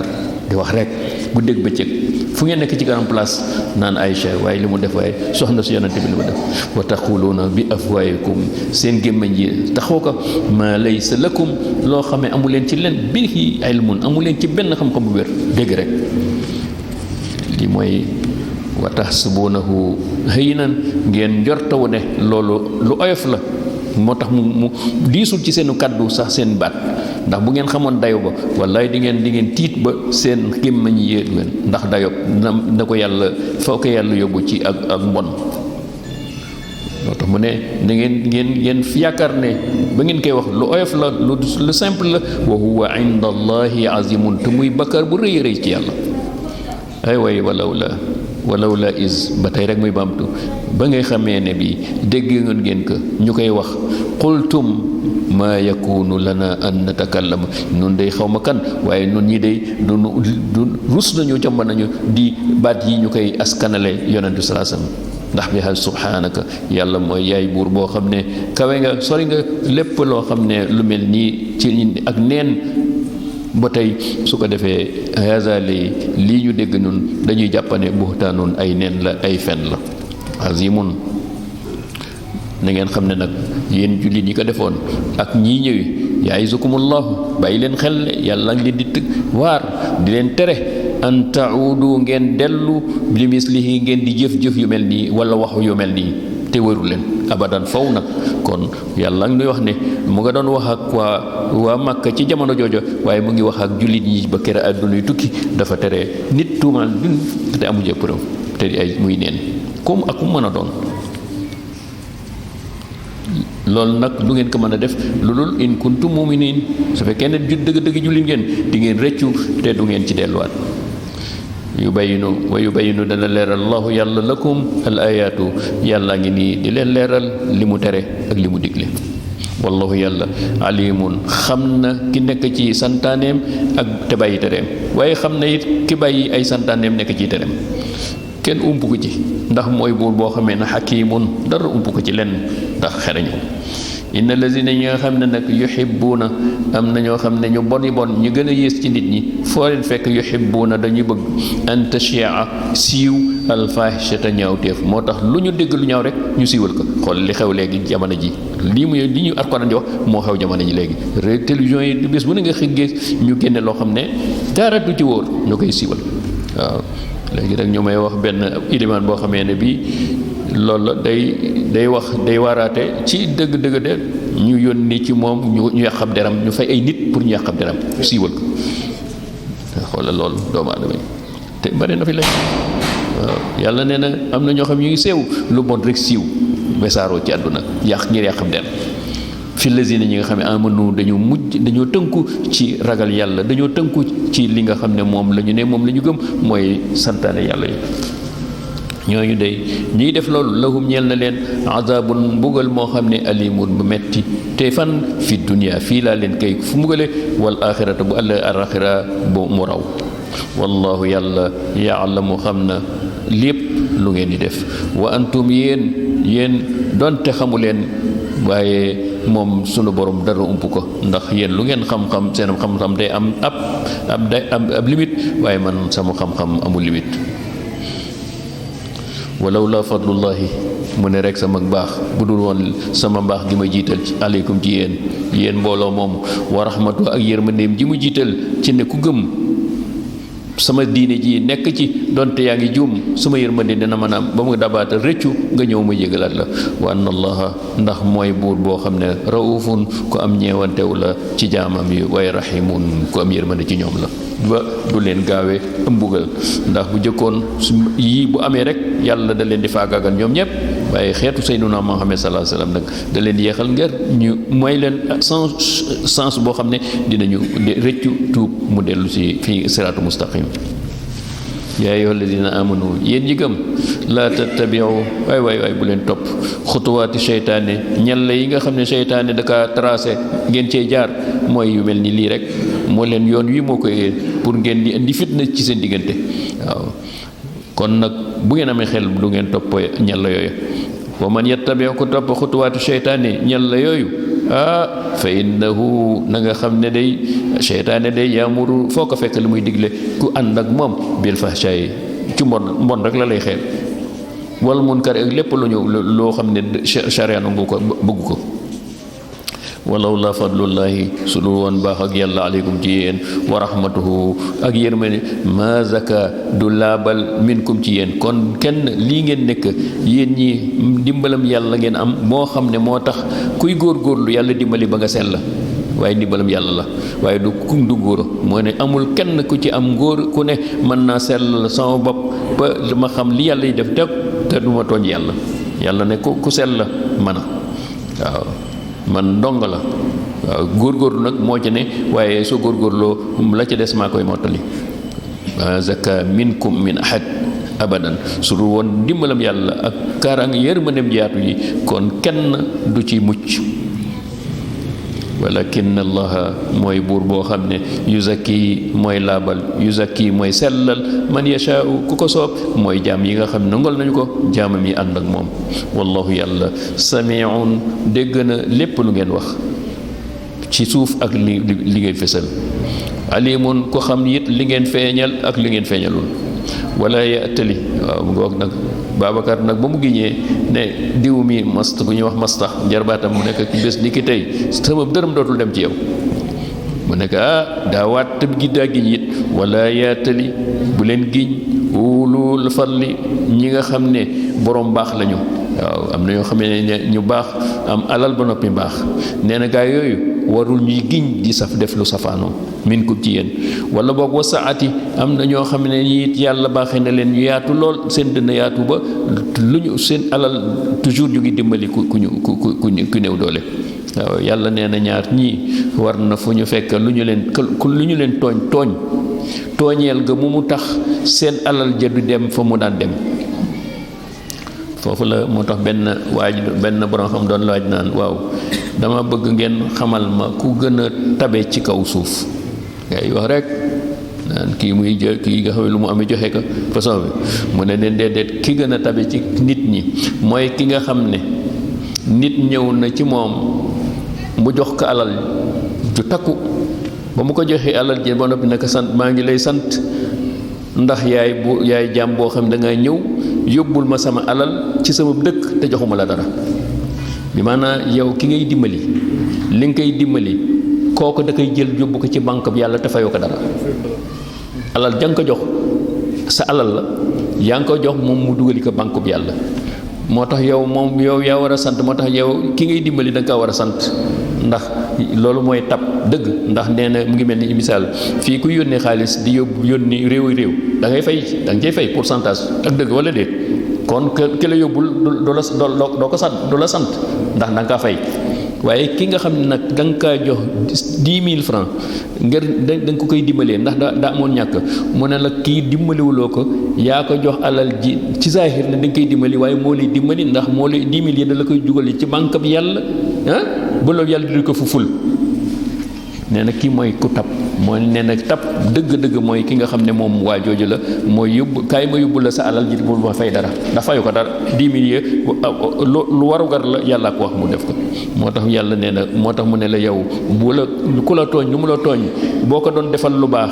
di wax rek bu dégg bëccëg fu ngeen nekk ci grand place naan Aïcha waaye li mu def waaye soxna su yonante bi li mu def wa taquluuna bi afwaayikum seen gémmañ yi taxaw ko ma laysa lakum loo xamee amu leen ci leen bihi ilmun amu leen ci benn xam-xam bu wér dégg rek li mooy wa tahsabuunahu hayyinan ngeen njortawu ne loolu lu oyof la moo tax mu diisul ci seenu kàddu sax seen baat ndax bu ngeen xamoon dayo ba wallaay di ngeen tiit ba seen gémmañ yéen leen ndax dayo na ko yàlla foo ko yàlla yóbbu ci ak mbon moo tax mu ne na ngeen yaakaar ne ba ngeen koy wax lu oyof la lu simple la wa huwa inda allahi azimun te muy bakkaar bu rëy rëy ci yàlla ay way walaw la walaw la is ba tey rek muy baamtu ba ngay xamee ne bi dégg ngeen ko ñu koy wax qultum maa yakunu lana an natakallama nun day xaw ma kan waaye nun ñi day du rus nañu jomb nañu di baat yi ñu koy askanale yonentu salaa sallam ndax bi hal subhanaka yàlla mooy yaay buur boo xam ne kawe nga sori nga lépp loo xam ne lu mel nii ci ak neen ba tey su ko defee haza lii ñu dégg nun dañuy jàppane buxtaanun ay neen la ay fen la azimun na ngeen xam ne nag yéen jullit ñi ko defoon ak ñii ñëwi ya'izukumullahu bàyyi leen xel ne yàlla ngi leen di tëgg waar di leen tere an ta'udu ngeen dellu li mislihi ngeen di jëf-jëf yu mel nii wala wax yu mel nii te wëru leen abadan faw nag kon yàlla ngi nuy wax ne mu nga doon wax ak waa Makka ci jamono joojo waaye mu ngi wax ak jullit ñi ba kera àdduna yu tukki dafa tere nit tuumaal dun te amuñu preuve te ay muy neen comme ak ku mën a doon loolu nag du ngeen ko mën a def lu dul in kuntum muminin su fekkee ne dëgg-dëgg jullit ngeen di ngeen rëccu te du ngeen ci delluwaat yubayinu dana leeral allahu yàlla lakum al ayatu yàlla ngi nii di leen leeral li mu tere ak li mu digle wallahu yàlla alimun xam na ki nekk ci santaaneem ak te bàyyi tereem waaye xam na it ki bàyyi ay santaaneem nekk ci tereem kenn ump ko ci ndax mooy buur boo xamee ne xakimun dara ump ko ci lenn ndax xereñu inna lazina ñi nga xam ne nag yuhibbuuna am na ñoo xam ne ñu bon ñu gën a yées ci nit ñi foo leen fekk yuhibbuuna dañuy bëgg an tashia siiw alfahishata ñaawteef moo tax lu ñu dégg lu ñaaw rek ñu siiwal ko xool li xew léegi jamono ji li ñu Alxuraan di wax moo xew jamono ji léegi télévision yi bés bu ne nga xëggee ñu génne loo xam ne dara du ci wóor ñu koy siiwal waaw léegi rek ñu may wax benn ilimaan boo xamee ne bii loolu la day wax day waaraate ci dëgg-dëgg de ñu yónni ci moom ñu yàqab deram ñu fay ay nit pour ñu yàqab deram siiwal ko xoolal loolu doomu aadama yi te bari na fi lay waaw yàlla nee na am na ñoo xam ñu ngi seew lu bon rek siiw besaaroo ci àdduna ngir yàqab der fi lazina ñi nga xam ne amanu dañoo tënku ci ragal yàlla dañoo tënku ci li nga xam ne moom la ñu ne moom la ñu gëm mooy santaane yàlla yi ñooñu day ñiy def loolu lahum ñeel na leen azabun mbugal moo xam ne alimun bu metti te fan fi dunya fii laa leen kay fu mbugale wal axirata bu àll alaxira bu mu raw wallahu yàlla yaalamu xam na lépp lu ngeen di def wa antum yéen donte xamu leen waaye moom sunu borom dara ump ko ndax yéen lu ngeen xam-xam seen xam-xam day am ab limite waaye man sama xam-xam amul limite walaw la fadlullahi mu ne rek sama baax bu dul woon sama mbaax gi ma jiital ci aleykum ci yéen mbooloo moom wa rahmatu ak yërmandeem ji mu jiital ci ne ku gëm sama diine ji nekk ci donte yaa ngi juum suma yërmande dina mën a ba mu dabaatal rëccu nga ñëw ma jégalaat la wa anna allaha ndax mooy buur boo xam ne raufun ku am ñeewantew la ci jaamam yi waaye rahimun ku am yërmande ci ñoom la ba du leen gaawee mbugal ndax bu jëkkoon yii bu amee rek yàlla da leen di faagaagal ñoom ñëpp waaye xeetu Seydina Muhammad sallallahu alayhi wasallam nag da leen yeexal ngir ñu mooy leen sens boo xam ne dinañu rëccu tuub mu dellu si fii siraatu mustaqim yaa ayyuhal ladina amanu yéen ñi gëm laa tattabiu waay bu leen topp xutuwaati seytaane ñalla yi nga xam ne seytaane da ka tracé ngeen cee jaar mooy yu mel ni lii rek moo leen yoon wi moo koy pour ngeen di indi fitna ci seen diggante waaw kon nag bu ngeen amee xel du ngeen topp ñalla yooyu wa man yattabi ko topp xutuwaatu seytaane ñalla yooyu fa innahu na nga xam ne day seytaane day yaamuru foo ko fekk li muy digle ku ànd ak moom bil fahshaay ci mbon rek la lay xeel wal munkar ak lépp lu ñu loo xam ne sharia nangu ko bëgg ko walaw la fadlullahi su dul woon baax ak yàlla aleykum ci yéen wa rahmatuhu ak yërmande ma zaka du laabal minkum ci yéen kon kenn lii ngeen nekk yéen ñi dimbalam yàlla ngeen am moo xam ne moo tax kuy góorgóorlu yàlla dimbali ba nga sell waaye ndimbalam yàlla la waaye du kum du góor moo ne amul kenn ku ci am ngóor ku ne mën naa sell sama bopp ba ma xam li yàlla yi def te du ma tooñ yàlla ne ku sell la mën a waaw man ndong la waaw góorgóorlu nag moo ci ne waaye soo góorgóorloo la ca des maa koy mottali ma zakka minkum min ahad abadan su dul woon ndimbalam yàlla ak kaaraange yërmandeem yaatu yi kon kenn du ci mucc walakin allaha mooy buur boo xam ne yuzakki mooy laabal yuzakki mooy sellal man yashaau ku ko soob mooy jaam yi nga xam ne nangol nañu ko jaamam yi ànd ak moom wallahu yàlla samiun dégg na lépp lu ngeen wax ci suuf ak li ngeen fesal alimun ko xam it li ngeen feeñal ak li ngeen feeñalul wala yatali waaw mu ngoog nag Babacar nag ba mu giñee ne diw mi mast ku ñuy wax mastax njarbaatam mu nekk ci bés ni ki tey sama dërëm dootul dem ci yow mu nekk daa waat tam gi daa giñ it wala yatali bu leen giñ ulul fadli ñi nga xam ne borom baax lañu waaw am na ñoo xam ne ñu baax am alal ba noppi baax nee na gaa yooyu warul ñuy giñ di saf def lu safaanoo min ko ci yéen wala boog wasaati am na ñoo xam ne it yàlla baaxee na leen ñu yaatu lool seen dënn yaatu ba lu ñu seen alal toujours ñu ngi dimbali ku néew doole waaw yàlla nee na ñaar ñii war na fu ñu fekk lu ñu leen tooñeel ga mu tax seen alal ja du dem fa mu daan dem foofu la moo tax benn borom xam doon laaj naan waaw dama bëgg ngeen xamal ma ku gën a tabe ci kaw suuf ngay wax rek naan kii nga xam ne lu mu amee joxe ko façon bi mu ne leen déedéet ki gën a tabe ci nit ñi mooy ki nga xam ne nit ñëw na ci moom mu jox ko alal ju takku ba mu ko joxee alal ji ba noppi naka sant maa ngi lay sant ndax yaay jaam boo xam ne dangay ñëw yóbbul ma sama alal ci sama dëkk te joxuma la dara bi maanaam yow ki ngay dimbali li nga koy dimbali kooku da koy jël yóbbu ko ci banque bi yàlla te fayoo ko dara alal ja nga ko jox sa alal la yaa ngi ko jox moom mu dugali ko banque bi yàlla moo tax yow yaa war a sant moo tax yow ki ngay dimbali da nga kaa war a sant ndax loolu mooy tab dëgg ndax nee na mu ngi mel ni misaal fii ku yónnee xaalis di yónni réew da ngay fay da nga cay fay pourcentage ak dëgg wala déet kon ki la yóbbul doo ko sant du la sant ndax da nga kaa fay waaye ki nga xam ne nag da nga kaa jox 10 000 francs ngir da nga ko koy dimbalee ndax daa amoon ñàkk mu ne la kii dimbaliwuloo ko yaa ko jox alal ji ci zaahir ne da nga koy dimbali waaye moo lay dimbali ndax moo lay 10 000 yi da la koy jugal ci banque bi yàlla ba loolu yàlla di ko fu ful nee na kii mooy ku tab mooy nee na tab dëgg-dëgg mooy ki nga xam ne moom waa jooju la mooy yóbbu kaay ma yóbbu la sa alal ji bul ma fay dara ndax fayu ko dara 10 000 yi lu warugar la yàlla ko wax mu def ko moo tax yàlla nee na moo tax mu ne la yow bu la ku la tooñ lu mu la tooñ boo ko doon defal lu baax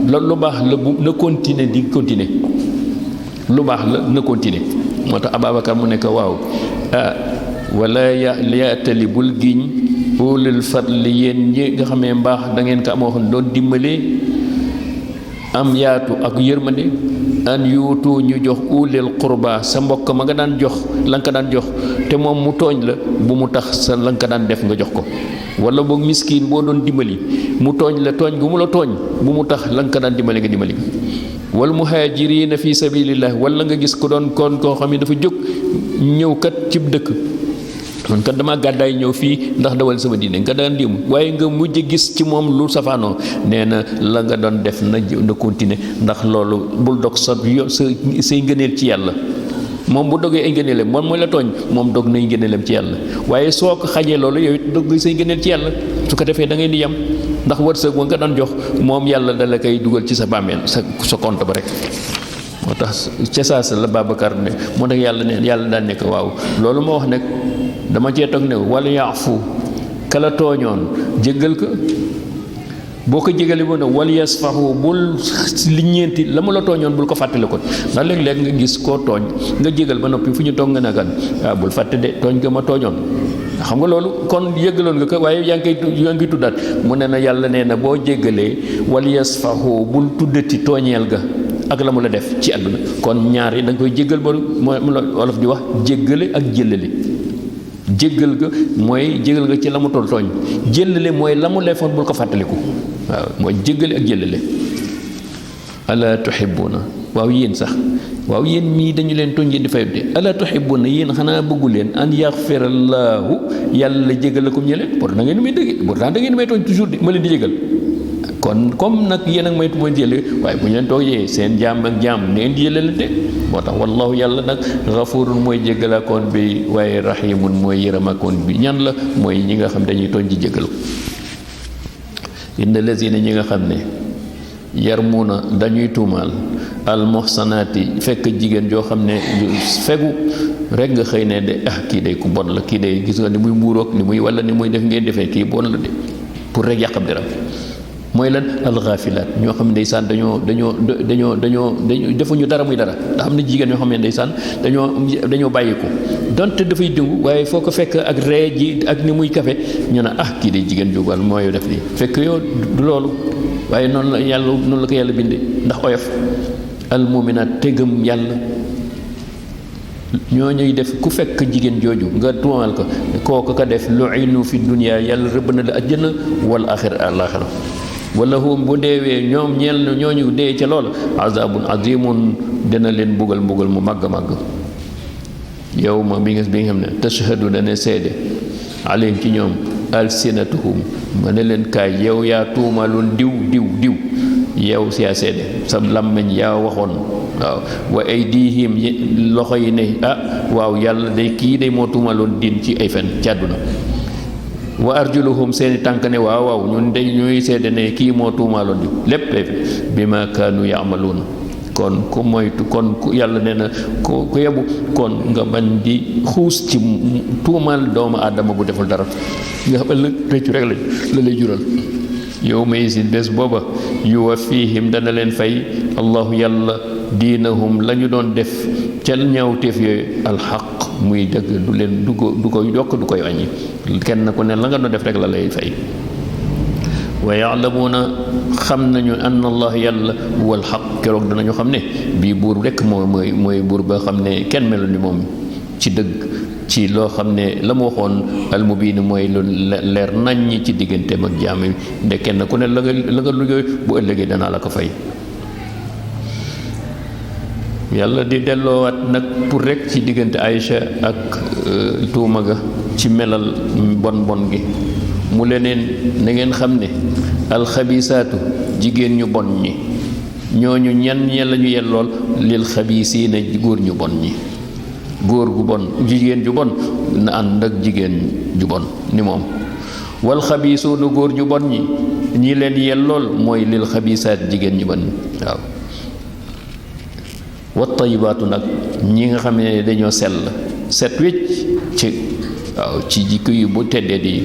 la na continuer di continuer lu baax la na continuer moo tax Ababacar mu ne ko waaw wala yaatali bul giñ ulul fadli yéen ñi nga xamee mbaax da ngeen ko amoon doon dimbalee am yaatu ak yërmande an yuutu ñu jox ulil qurba sa mbokk ma nga daan jox la nga ko daan jox te moom mu tooñ la bu mu tax sa la nga ko daan def nga jox ko wala boog miskin boo doon dimbali mu tooñ la tooñ gu mu la tooñ bu mu tax la nga ko daan dimbali nga dimbali wal muhaajiriina fi sabilillah wala nga gis ko doon kon koo xam ne dafa jóg ñëw kat cib dëkk man kat dama gàddaay ñëw fii ndax dawal sama diine nga daan dim waaye nga mujj gis ci moom lu safaanoo nee na la nga doon def na continuer ndax loolu bul dog say ngëneel ci yàlla moom bu dogee ay ngëneelam moom mooy la tooñ moom dog nay ngëneelam ci yàlla waaye soo ko xañee loolu yow it dog say ngëneel ci yàlla su ko defee da ngay di yam ndax wërsëg wa nga doon jox moom yàlla dala koy dugal ci sa bàmmeel sa compte ba rek moo tax ca saasa la Babacar ne moo tax yàlla daan nekk waaw loolu moo wax nag dama cee toog ne wala yaafu kala tooñoon jéggal ko boo ko jégalee ba ne wala yasfahu bul li ñeenti la mu la tooñoon bul ko fàttale ko ndax léeg-léeg nga gis koo tooñ nga jégal ba noppi fu ñu toog nga ne kan waaw bul fàtte de tooñ ko ma tooñoon xam nga loolu kon jéggaloon nga ko waaye yaa ngi tuddaat mu ne na yàlla nee na boo jéggalee wala yasfahu bul tuddati tooñeel ga ak la mu la def ci àdduna kon ñaar yi da nga koy jéggal ba mu la wolof di wax jéggale ak jëllale jéggal ga mooy jéggal nga ci la mu toll tooñ jëllale mooy la mu lefoon bul ko fàttaliku waaw mooy jéggale ak jëllale ala tuhibbuna waaw yéen sax waaw yéen mii dañu leen tooñ ngeen di fayut de ala tuhibbuna yéen xanaa bëggu leen an yaxfirallaahu yàlla jégal lakum ñe leen pourtant da ngeen may dégg pourtant da ngeen may tooñ toujours de ma leen di jégal kon comme nag yéen ak maytu mooy jële waaye bu ñu leen toogee seen jaam ak jaam neen di jëlelante moo tax wallahu yàlla nag xafurun mooy jéggalaakoon bi waaye rahimun mooy yërëmakoon bi ñan la mooy ñi nga xam dañuy tooñ di jéggal inna lazina ñi nga xam ne yarmuuna dañuy tuumaal al muhsanaati fekk jigéen joo xam ne fegu rek nga xëy ne de kii day ku bon la kii day gis nga ni muy muuroog ni muy wala ni muy def ngeen defee kii bon la de pour rek yàqam deram mooy lan alxaafilaat ñoo xam ne ndeysaan dañoo defuñu dara muy dara ndax am na jigéen ñoo xam ne ndeysaan dañoo bàyyiku donte dafay dëngu waaye foo ko fekk ak ree ji ak ni muy kafe ñu ne kii de jigéen jógal mooy def lii fekk yow du loolu waaye noonu la ko yàlla bindee ndax oyof almuminaat tegam yàlla ñoo ñuy def ku fekk jigéen jooju nga tuumal ko kooku ka def lu'inu fi dunya yàlla rëbb na la àjjana wal aaxira wala hum bu deewee ñoom ñeel na ñooñu dee ca loola azabun azimun dina leen mbugal mu màgg yow ma bi nga xam ne tashhadu dana seede alayhim ci ñoom alsinatuhum ma ne leen kaay yow yaa tuumaloon diw yow yaa seede sa làmmiñ yaa waxoon waaw wa aydihim loxo yi ne waaw yàlla day kii day moo tuumaloon diin ci ay fen ci àdduna wa arjuluhum seeni tànk ne waaw ñun day ñuy seede ne kii moo tuumaaloon di lépp bi ma kaanu yaamaluun kon ku moytu kon ku yàlla nee na ku yebu kon nga bañ di xuus ci tuumaal doomu aadama bu deful dara nga xam ëllëg réccu rek la lay jural yow may si bés booba yuwaffihim dana leen fay allahu yàlla diinahum la ñu doon def ca ñaawteef yooyu alxaq muy dëgg du ko yokk du koy wàññi kenn ku ne la nga doon def rek la lay fay wa yaalamuuna xam nañu anna allah yàlla huwa alxaq keroog danañu xam ne bii buur rekk mooy buur ba xam ne kenn melu ni moom ci dëgg ci loo xam ne la mu waxoon almubiin mooy lu leer naññ ci digganteem ak jaam yi nde kenn ku ne la nga liggéey bu ëllëgee danaa la ko fay yàlla di delloowaat nag pour rek ci diggante Aïcha ak tuuma ga ci melal bon gi mu leneen na ngeen xam ne alxabisaatu jigéen ñu bon ñi ñooñu ñan la ñu yellool lil xabisiina góor ñu bon ñi góor gu bon jigéen ju bon na ànd ak jigéen ju bon ni moom wal xabisuuna góor ñu bon ñi leen yellool mooy lil xabisaat jigéen ñu bon ñi waaw wa tayibaatu nag ñi nga xam ne dañoo set wécc ci jikko yu bu teddee di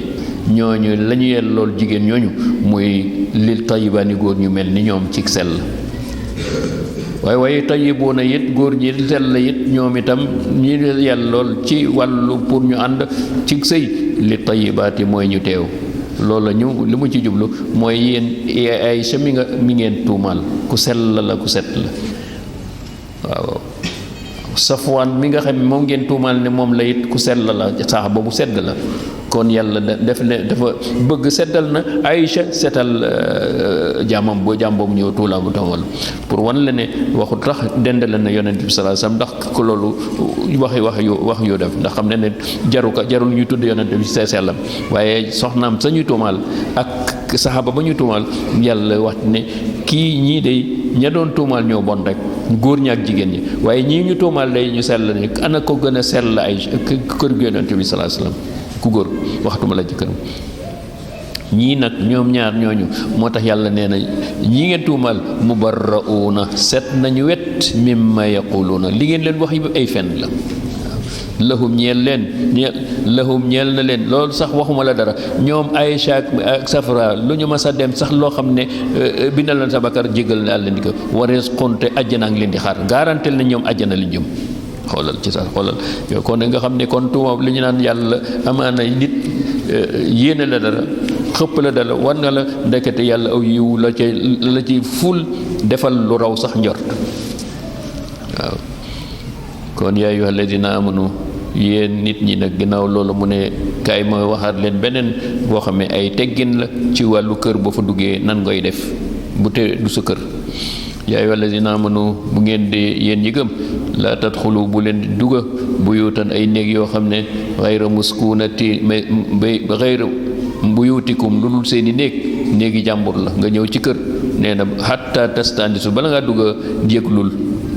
ñooñu la ñu yellool jigéen ñooñu muy lil tayibaani góor ñu mel ni ñoom ci sell waaye tayibuuna it góor ñi sell it ñoom itam ñi yellool ci wàllu pour ñu ànd ci sëy li tayibaati mooy ñu teew loolu li mu ci jublu mooy yéen ay sa mi ngeen tuumaal ku sell la ku set la waaw Safwaan mi nga xam ne moom ngeen tuumaal ne moom la it ku sell la saax boobu sedd la kon yàlla dafa bëgg seddal na Aïcha setal jaam boobu ñëw tuulaa bu tamal pour wan la ne waxu tax dendale na yonent bi sallallahu alayhi wasallam ndax ko loolu wax yu def ndax xam ne jarul ñu tudd yonent bi sa sellam waaye soxnaam sañuy tuumaal ak saxaaba ba ñuy tuumaal yàlla wax ne kii ñii de ña doon tuumaal ñoo bon rek góor ñi ak jigéen ñi waaye ñii ñu tuumaal day ñu sell ne ana ko gën a sell ay kër gu yonent bi sallallahu alayhi wasallam ku góor waxtuma la jëkkëram ñii nag ñoom ñaar ñooñu moo tax yàlla nee na ñii ngeen tuumaal mubarra'uuna set nañu wet mimma yaquluuna li ngeen leen wax yi ay fen la lahum ñeel na leen loolu sax waxuma la dara ñoom Aïcha ak Safra lu ñu mas a dem sax loo xam ne bindal leen sa bakar jégal na leen di ko warees konte àjjana ngi leen di xaar garantel na ñoom àjjana li jëm xoolal ci sax xoolal yow kon nga xam ne kon tuuma li ñu naan yàlla amaana nit yéene la dara xëpp la dara war nga la ndekete yàlla aw yiw la ci ful defal lu raw sax njort waaw kon yaa ayyuhal ladina amanu yéen nit ñi nag ginnaaw loolu mu ne kaay ma waxaat leen beneen boo xam ne ay teggin la ci wàllu kër boo fa duggee nan ngay def bu te du sa kër yaa ayyuhal ladina amanu bu ngeen di yéen ñi gëm laa tadxulu bu leen di dugga buyuutan ay néeg yoo xam ne xayra muskunati xayra buyutikum lu dul seeni néeg néegi jàmbur la nga ñëw ci kër nee na hatta tastanisu bala ngaa dugg a yëglul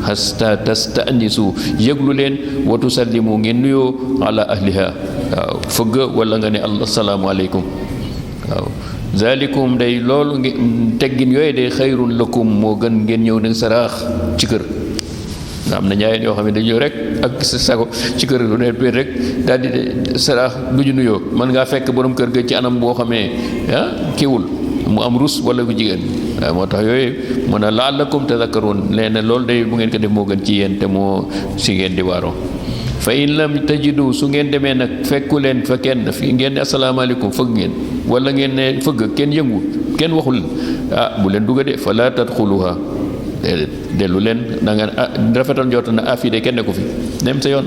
hatta tastanisu yëglu leen wa tusallimu ngeen nuyoo ala ahliha waaw fëgg wala nga ne assalaamu aleykum waaw zalikum day loolu teggin yooyu day xayrun lakum moo gën ngeen ñëw nag saraax ci kër nga am na ñaayeen yoo xam ne dañu rek ak sa sago ci kër lu ne rek daal di saraax du ñu nuyoo mën ngaa fekk borom kër ga ci anam boo xamee kiwul mu am rus wala bu jigéen waaw moo tax yooyu mu ne la'allakum tadhakkarun nee na loolu day bu ngeen ko def moo gën ci yéen te moo si ngeen di waaroo fa in lam tajidu su ngeen demee nag fekku leen fa kenn fi ngeen ne asalaamaaleykum fëgg ngeen wala ngeen ne fëgg kenn yëngu kenn waxul bu leen dugga de fa laa tadxuluha dellu leen da nga rafetal njort na fii de kenn ne ko fi dem sa yoon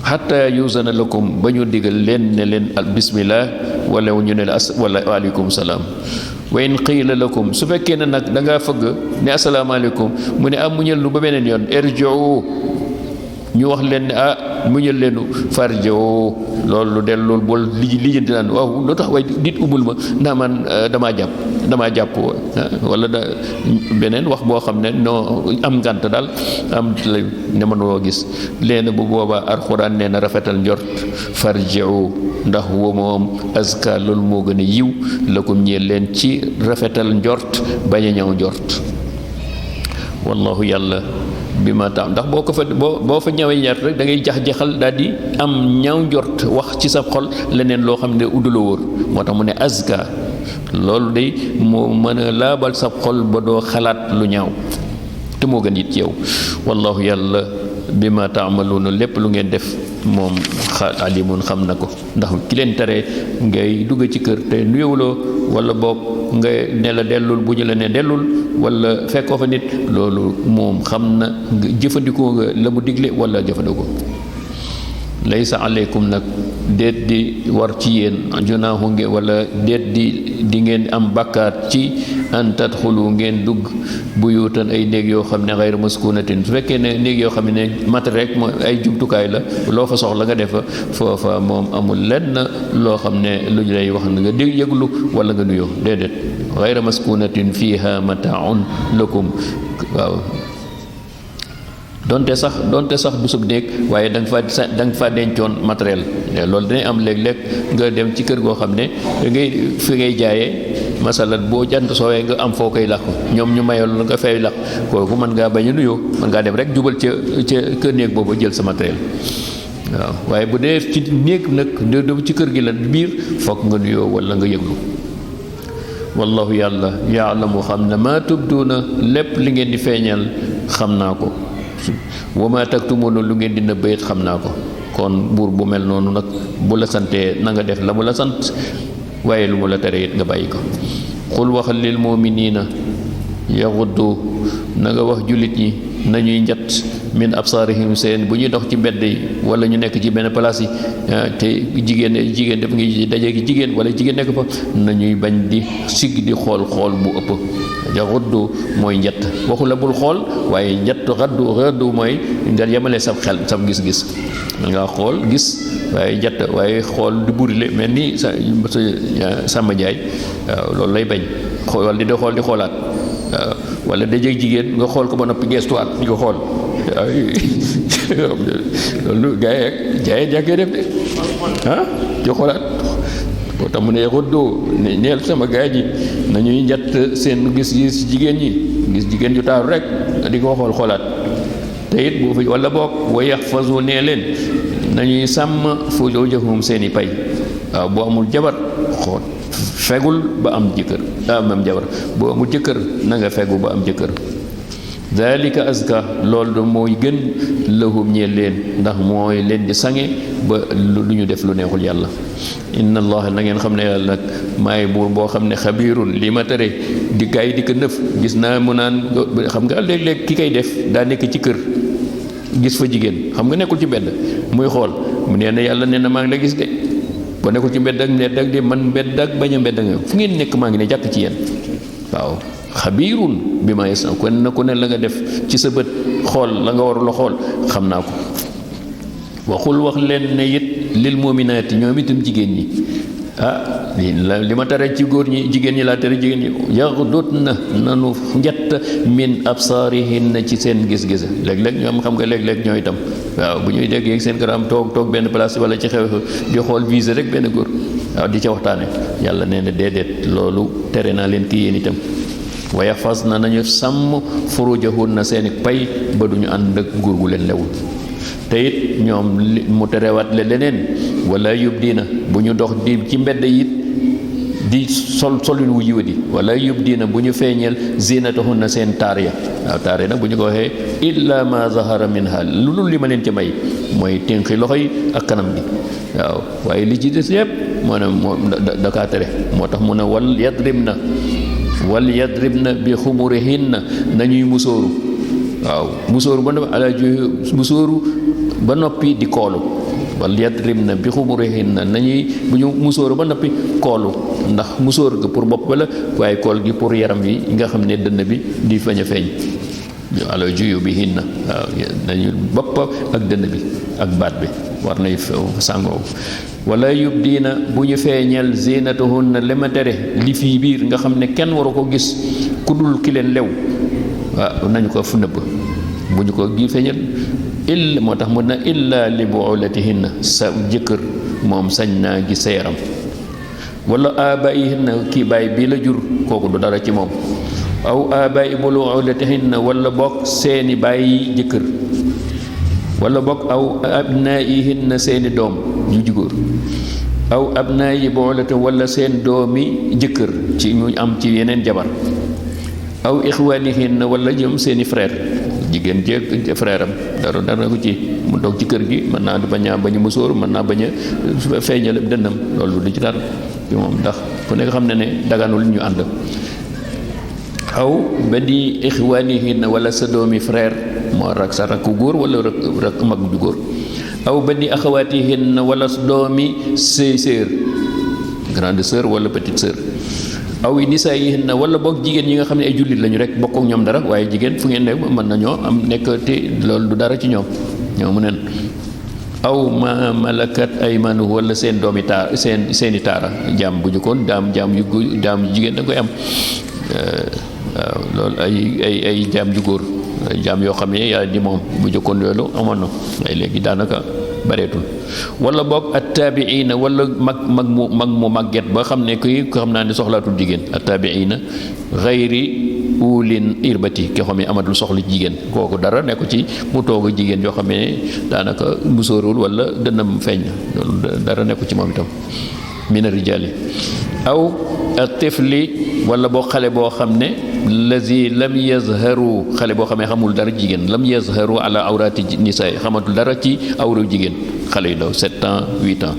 hatta yuzana lakum ba ñu digal leen ne leen bismillah wala ñu ne la wala waaleykum salaam wa in qiila lakum su fekkee ne nag da ngaa fëgg ne asalaamaaleykum mu ne muñal lu ba beneen yoon irji'u ñu wax leen ne muñal leenu farji'u loolu del loolu bool lijjanti naan waaw loo tax waaye dit umul ma naa man damaa jàpp wala beneen wax boo xam ne noo am ngànt daal am la ne mënoo gis leen bu boobaa alxuraan nee na rafetal njort farji'u ndax wa moom azka loolu moo gën a yiw lakum ñeel leen ci rafetal njort bañ a ñëw njort wallahu yàlla bi ma taam ndax boo ko fa boo fa ñawee ñaar rek da ngay jax-jaxal daal di am ñaaw njort wax ci sa xol leneen loo xam ne uddula wóor moo tax mu ne azka loolu day moo mën a laabal sa xol ba doo xalaat lu ñaaw te moo gën it ci yow wallahu yàlla bi ma taamaluuna lépp lu ngeen def moom alimun xam na ko ndax ki leen tere ngay dugg ci kër te nuyewuloo wala boog nga ne la dellul bu ñu la ne dellul wala fekkoo fa nit loolu moom xam na jëfandikoo nga la mu digle wala jëfandikoo laysa aleykum nag déet di war ci yéen junaahu ngeen wala déet di ngeen am bakkaat ci an tadxulu ngeen dugg buyutan ay néeg yoo xam ne xayra maskunatin su fekkee ne néeg yoo xam ne mat rek moo ay jumtukaay la loo fa soxla nga def fa foofa moom amul lenn loo xam ne lu ñu lay wax nga dégg yëglu wala nga nuyoo déedéet xayra maskunatin fiha mataaun lakum waaw donte sax du sub néeg waaye da nga fa dencoon matériel loolu danay am léeg-léeg nga dem ci kër goo xam ne fi ngay jaayee masalan boo jant soowee nga am foo koy làqu ñoom ñu mayal nga fay làqu kooku mën ngaa bañ a nuyoo mën ngaa dem rek jubal ca kër néeg boobu jël sa matériel waaw waaye bu dee ci néeg nag ci kër gi la biir fokk nga nuyoo wala nga yëglu wallahu yàlla yaalamu xam ne maa tubduuna lépp li ngeen di feeñal xam naa ko wa ma taktumuna lu ngeen di nëbb xam naa ko kon buur bu mel noonu nag bu la santee na nga def la mu la sant waaye lu mu la tere it nga bàyyi ko xul waxal lil muminina yaxuddu na nga wax jullit ñi nañuy njat min absaarihim seen bu ñuy dox ci mbedd yi wala ñu nekk ci benn place yi te jigéen def ngi daje gi jigéen wala jigéen nekk fa nañuy bañ di sigg di xool bu ëpp yaxuddu mooy njat waxu la bul xool waaye njat xaddu mooy nga yemale sab xel sab gis-gis man ngaa xool gis waaye njat waaye xool di burile mel ni sàmm jaay waaw loolu lay bañ wala di xool di xoolaat waaw wala dajeeg jigéen nga xool ko ba noppi gestuwaat di ko xool loolu gaa yi jàkkee def de di xoolaat boo tax mu ne xuddoo neel sama gaay ji nañuy njatt seen gis jigéen ñi gis jigéen ju taaru rek nga di ko xoolaat te it bu fi wala boog wa yaxfazu nee leen nañuy sàmm furujahum seeni pay waaw boo amul jabar xool fegul ba am jëkkër am jabar boo amul jëkkër na nga fegu ba am jëkkër dalika azka loolu da mooy gën lahum ñeel leen ndax mooy leen di sange ba lu ñu def lu neexul yàlla inna allah na ngeen xam ne yàlla nag maay buur boo xam ne xabiirun li ma tere di gaay di ko nëf gis naa mu naan xam nga léeg-léeg ki koy def daa nekk ci kër gis fa jigéen xam nga nekkul ci mbedd muy xool mu nee na yàlla nee na maa ngi la gis de boo nekkul ci mbedd ak de man mbedd ak bañ a mbedd nga fu ngeen nekk maa ngi ne jàkk ci yéen waaw xabiirun bi ma yasna kon na ku ne la nga def ci sa bët xool la nga warula xool xam naa ko waxul wax leen ne it lil muminaati ñoom itam jigéen ñi li ma tere ci góor ñi jigéen ñi laa tere jigéen ñi yaxdudna nanu njett min absaarihinna ci seen gis-gis léeg-léeg ñoom xam nga léeg-léeg ñooy itam waaw bu ñuy dégg seen karam toog benn place wala ci xew di xool visé rek benn góor waaw di ca waxtaane yàlla nee na déedéet loolu tere naa leen ki yéen itam wa yaxfazna nañu sàmm furujahunna seeni pay ba duñu ànd ak góor gu leen lewul te it ñoom mu terewaat le leneen wala yubdina bu ñu dox di ci mbedd it di solin wu yiwadi wala yubdina bu ñu feeñeel zinatahunna seen taar ya waaw taar ya nag bu ñu ko waxee illa ma zahara minha lu dul li ma leen ci may mooy ténqi loxo yi ak kanam gi waaw waaye li ci des yépp moo ne moom da kaa tere moo tax mu ne wal yadribna bi xumurihinna nañuy musóoru waaw musóoru ba noppi ala musóoru ba noppi di koolu wal yadribna bi xumurihinna nañuy bu ñu musóoru ba noppi koolu ndax musóor ga pour bopp ba la waaye kool gi pour yaram yi nga xam ne dënn bi di fañ a feeñ ala juyubihinna waaw nañu bopp ak dënn bi ak baat bi war nay sàngoo wala yubdiina bu ñu feeñal zinatahunna lema tere li fii biir nga xam ne kenn waru ko gis ku dul ki leen lew waaw nañu ko fu nëbb bu ñu ko gi feeñal illa moo tax mun na illa li buulatihinna sa jëkkër moom sañ naa gis sa yaram wala abaihinna kii baay bii la jur kooku du dara ci moom aw abai buulatihinna wala bokk seeni bàyyi jëkkër wala bokk aw abnaihinna seeni doom yu jigóor aw abnaayi buulati wala seen doomi jëkkër ci ñu am ci yeneen jabar aw ixwaanihinna wala ñoom seeni frère jigéen jéeg frère am dara ko ci mu toog ci kër gi mën naa bañ a musóor mën naa bañ a feeñal dënnam loolu du ci dara ci moom ndax ku nekk xam ne ne daganul ñu ànd aw ba di ixwaanihinna wala sa doomi frère moo rak sa rakku góor wala rak mag ju góor aw ba di axawaatihinna wala doomi sœur grande sœur wala petite sœur aw nisaayihinna wala boog jigéen ñi nga xam ne ay jullit lañu rek bokk ak ñoom dara waaye jigéen fu ngeen ne mën nañoo am nekk te loolu du dara ci ñoom mu neen aw ma malakat aymanuhu wala seen doomi taar seeni taara jaam bu jëkkoon jaam yu jigéen da koy am waaw loolu ay jaam ju góor jaam yoo xam ne yàlla di moom bu jëkkoon loolu amoon na waaye léegi daanaka bareetul wala boog attaabiina wala mag mu màgget ba xam ne kii ko xam naa ne soxlaatul jigéen attaabiina xayri ulin irbati ki xam ne amatul soxla jigéen kooku dara nekku ci mu toog jigéen yoo xam ne daanaka musóorul wala dënnam feeñ loolu dara nekku ci moom itam mina rijaali aw at-tifli wala boo xale boo xam ne lazi lam yazharu xale boo xam ne xamul dara jigéen lam yazharu ala awrati nisaa xamatul dara ci awra jigéen xale yu ndaw 7 ans 8 ans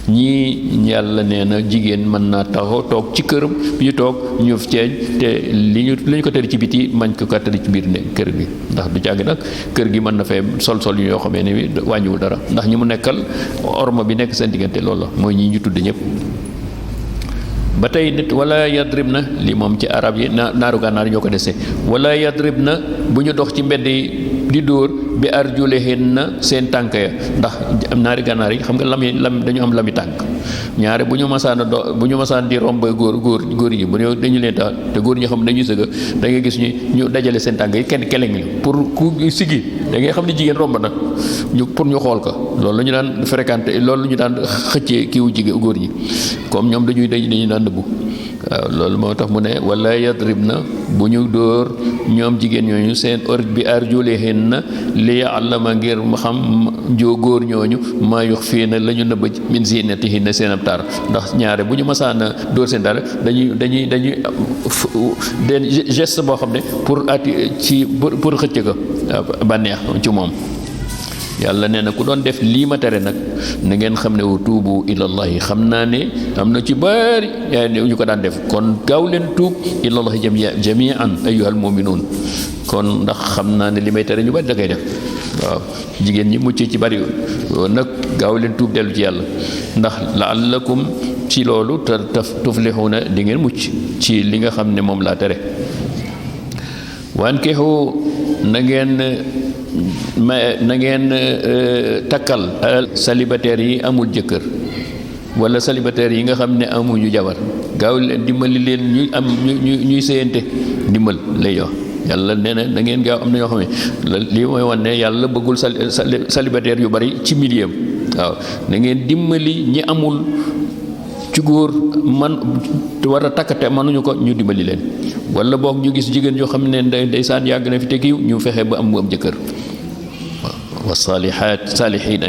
ñii yàlla nee na jigéen mën naa taxaw toog ci këram bi ñu toog ñu ceeñ te li ñu ko tëri ci biti mañ ko tëri ci biir ne kër gi ndax du jàgg nag kër gi mën na fee sol yu yoo xamee ne wàññiwul dara ndax ñi mu nekkal orma bi nekk seen diggante loolu la mooy ñi ñu tudd ñëpp ba tey nit wala yadrib na li moom ci arab yi naaru gànnaar ñoo ko dese wala yadrib na bu ñu dox ci mbedd yi di dóor bi arjulihinna seen tànk ya ndax naari gànnaar yi xam nga lam dañu am lami tànk ñaare bu ñu masaan di romb góor yi bu ñu dañu leen tax te góor ñi xam dañuy sëgg da ngay gis ñu dajale seen tànk yi kenn keleng li pour ku sigi da ngay xam ne jigéen romb na pour ñu xool ko loolu la ñu daan fréquenté loolu la ñu daan xëccee kiiwu jigéen góor ñi comme ñoom dañuy daan nëbbu waaw loolu moo tax mu ne wala yadrib na bu ñu dóor ñoom jigéen ñooñu seen or bi arjulihinna li ya'lama ngir mu xam góor ñooñu maa yuxfiina la ñu nëbb min zinatihinna seen ab taar ndax ñaare bu ñu masaana dóor seen dara dañuy den geste boo xam ne pour xëcc ko bànneex ci moom yàlla nee na ku doon def lii ma tere nag na ngeen xam ne wa tuubu ilallahi xam naa ne am na ci bari ñu ko daan def kon gaaw leen tuub ilallahi jamian ayyuhal muminuun kon ndax xam naa ne li may tere ñu bari da koy def waaw jigéen ñi mucc ci bari nag gaaw leen tuub dellu ci yàlla ndax la'allakum ci loolu tuflixuuna di ngeen mucc ci li nga xam ne moom laa tere wankixu na ngeen takkal célibataire yi amul jëkkër wala célibataire yi nga xam ne amuñu jabar gaaw leen dimbali leen ñuy am ñuy séyante ndimbal lay wax yàlla nee na da ngeen gaaw am na ñoo xam ne lii mooy wan ne yàlla bëggul célibataire yu bari ci milieu waaw da ngeen dimbali ñi amul ci góor man war a takkate mënuñu ko ñu dimbali leen wala boog ñu gis jigéen yoo xam ne ndeysaan yàgg na fi te kiiw ñu fexe ba am jëkkër wa saalihiina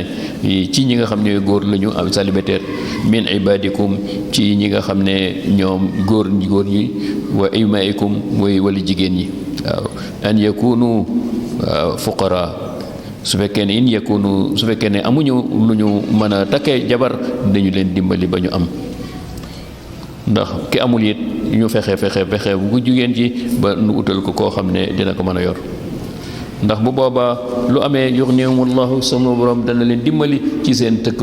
ci ñi nga xam ne góor lañu am célibataire min ibadikum ci ñi nga xam ne ñoom góor ñi wa imaikum mooy wala jigéen ñi waaw an yakunu fuqara su fekkee ne su fekkee ne amuñu lu ñu mën a takkee jabar dañu leen dimbali ba ñu am ndax ki amul it ñu fexe bu jigéen ji ba nu utal ko koo xam ne dina ko mën a yor ndax bu boobaa lu amee yuxnihumullahu sama borom dana leen dimbali ci seen tëkk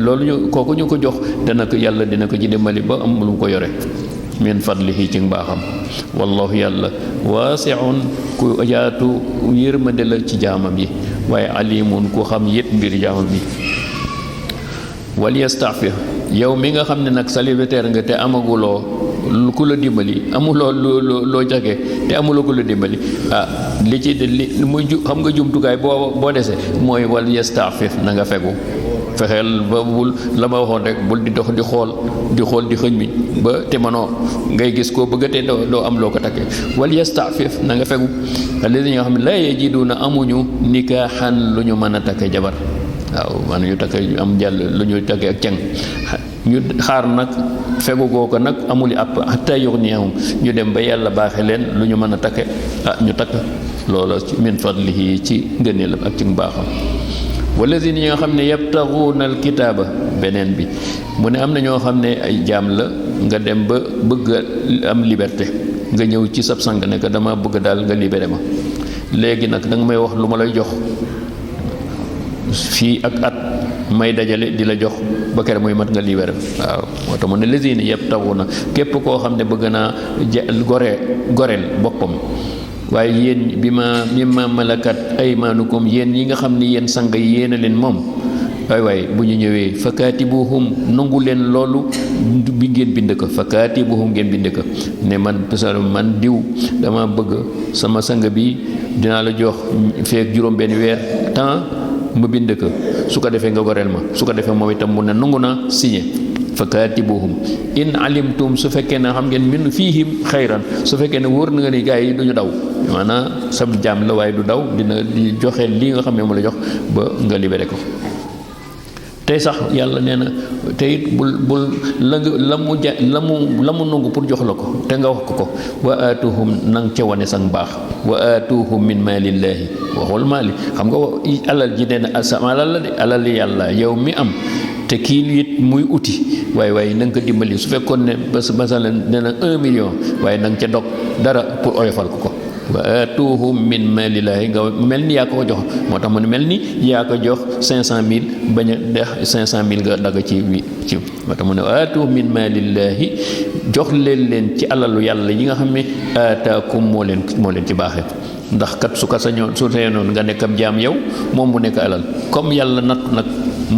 loolu ñu kooku ñu ko jox yàlla dina ko ci dimbali ba am lu mu ko yore min fadlihi ci mbaaxam wallahu yàlla waasiun ku yaatu yërmande la ci jaamam yi waaye alimun ku xam yét mbir jaamam yi wal yastafir yow mi nga xam ne nag célibataire nga te amaguloo ku la dimbali amuloo loo jage te amuloo ku la dimbali li ci li muy xam nga jumtukaay boo dese mooy wal yastafif na nga fegu fexeel ba bul la ma waxoon rek bul di dox di xool di xëñ mi ba te manoo ngay gis koo bëgg te doo am loo ko takkee wal yastafif na nga fegu alladhi nga xam ne la yajiduna amuñu nikaaxan lu ñu mën a takke jabar waaw man ñu takk am jàll lu ñu takkee ak ceng ñu xaar nag fegu googu nag amuli àpp hatta yughniyahum ñu dem ba yàlla baaxe leen lu ñu mën a takke ñu takk loola min fadlihi ci ngëneelam ak ci mbaaxam walladina ñi nga xam ne yabtaxuuna alkitaaba beneen bi mu ne am na ñoo xam ne ay jaam la nga dem ba bëgg am liberté nga ñëw ci sab sang ne ko dama bëgg daal nga libéré ma léegi nag da nga may wax lu ma lay jox fii ak at may dajale di la jox ba kere muy mat nga libéré waaw moo tax mu ne lazina yabtaxuuna képp koo xam ne bëgg naa goreel boppam waaye yéen bi ma malakat aymaanukum yéen yi nga xam ne yéen sang yéen a leen moom waay bu ñu ñëwee fakaatibuhum nangu leen loolu bi ngeen bind ko fakaatibuhum ngeen bind ko ne man diw dama bëgg sama sang bi dinaa la jox feek juróom benn weer temps ma bind ko su ko defee nga goreel ma su ko defee moom itam mu ne nangu na signé fakaatibuhum in alimtum su fekkee ne xam ngeen min fiihim xayran su fekkee ne wóor na nga ni gars yi duñu daw maanaam sab jaam la waaye du daw dina di joxe lii nga xam ne mu la jox ba nga libéré ko tey sax yàlla nee na te it bul la mu nangu pour jox la ko te nga wax ko wa aatuhum nang ca wane sang baax wa aatuhum min maalillaahi waxul maali xam nga alal ji nee na sama alal la de alal yàlla yow mi am te kii it muy uti waaye na nga ko dimbali su fekkoon ne masalan nee na 1 million waaye na nga ca dog dara pour oyofal ko wa aatuhum min maalillaahi nga mel ni yaa ko jox moo tax mu ne mel ni yaa ko jox 500,000 bañ a dex 500,000 nga dagg ci moo tax mu ne wa aatuhum min maalillaahi jox leen ci alalu yàlla yi nga xam ne aataakum moo leen ci baaxee ndax kat su ko sañoon su sañoon nga nekk ab jaam yow moom mu nekk alal comme yàlla natt nag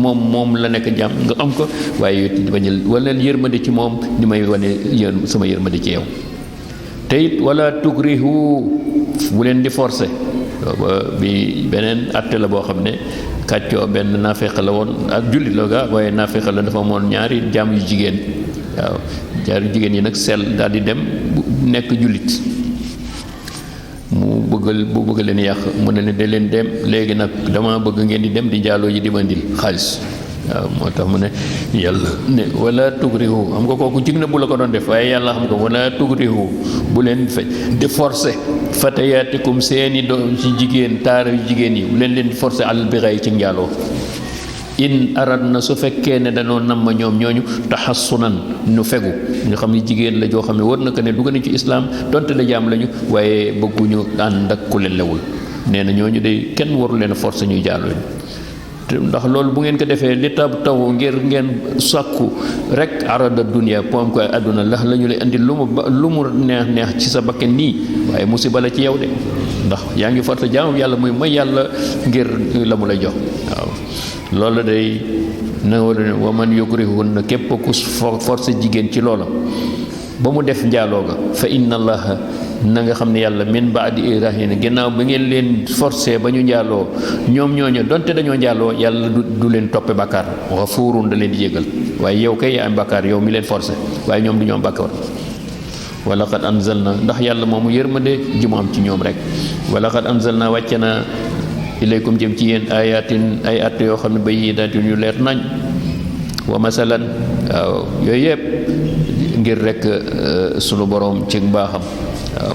moom la nekk jaam nga am ko waaye bañal wala yërmande ci moom ni may wane sama yërmande ci yow te it wala tukrihu bu leen di forcer bi beneen atte la boo xam ne kàccoo benn naafeq la woon ak jullit la ga waaye naafeq la dafa amoon ñaari jaam yu jigéen waaw ñaari jigéen yi nag sell daal di dem nekk jullit mu bëgg leen yàq mu ne de leen dem léegi nag dama bëgg ngeen di dem di njaaloo ji di ma ndil xaalis waaw moo tax mu ne yàlla ne wala tugrihu xam nga kooku jig na bu la ko doon def waaye yàlla xam nga wala tugrihu bu leen fej di forcer fatayaatikum seeni doom ci jigéen taar yu jigéen yi bu leen di forcer alal bi xay ci njaaloo in arad na su fekkee ne dañoo nam ma ñoom ñooñu taxassunan ñu fegu ñu xam ne jigéen la joo xam ne war na ko ne dugg na ci islaam donte la jaam lañu waaye bëgguñu ànd ak ku leen lewul nee na ñooñu day kenn waru leen forcer ñuy jaaloo ndax loolu bu ngeen ko defee li taw ngir ngeen sàkku rek arada dunia poam ko àdduna la ñu lay indi lu mu neex ci sa bakken nii waaye musiba la ci yow de ndax yaa ngi farta jaamu yàlla muy may yàlla ngir la mu lay jox waaw loolu day na wa man yukrihunna képp ku forcé jigéen ci loola ba mu def njaaloo ga fa inna allaha na nga xam ne yàlla min baadi ikraahin ginnaaw ba ngeen leen forcé ba ñu njaaloo ñoom ñooñu donte dañoo njaaloo yàlla du leen toppe bàkkaar gafuurun da leen di jégal waaye yow kay yaa am bàkkaar yow mi leen forcé waaye ñoom du ñoom bàkkaar wa laqad anzalna ndax yàlla moomu yërmande ji mu am ci ñoom rek wa laqad anzalna wàcce na ilaykum jëm ci yéen ayatin ay at yoo xam ne bayyinaatin yu leer nañ wa masalan waaw yooyu yëpp ngir rek sunu borom ci mbaaxam waaw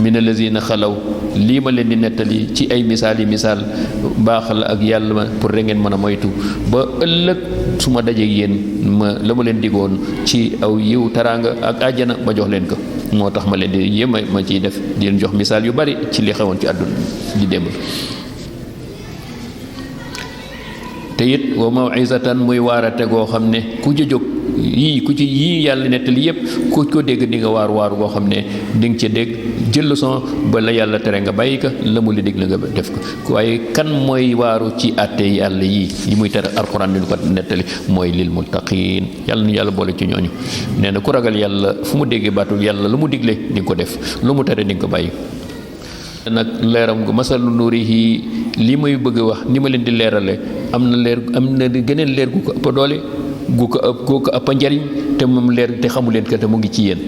min allazina xalaw lii ma leen di nettali ci ay misaal yi misaal baax la ak yàlla ma pour rek ngeen mën a moytu ba ëllëg su ma dajeeg yéen ma la ma leen digoon ci aw yiw taraanga ak àjjana ma jox leen ko moo tax ma leen di yéema ma ciy def di leen jox misaal yu bari ci li xewoon ci àdduna di démb te it wa mawizatan muy waarate goo xam ne ku ci jóg ku ci yàlla nettali yépp ku ko dégg di nga waaru goo xam ne di nga ca dégg jël leçon ba la yàlla tere nga bàyyi ko la mu li dégg la nga def ko waaye kan mooy waaru ci àtte yàlla yi muy tere alxuraan di ko nettali mooy lil muttaqin yàlla nu yàlla boole ci ñooñu nee na ku ragal yàlla fu mu déggee baatu yàlla lu mu digle di nga ko def lu mu tere di nga ko bàyyi nag leeram gu masalu nuurihi li may bëgg a wax ni ma leen di leerale am na geneen leer gu ko ëpp doole gu ko ëpp njariñ te moom leer te xamu leen ko te mu ngi ci yéen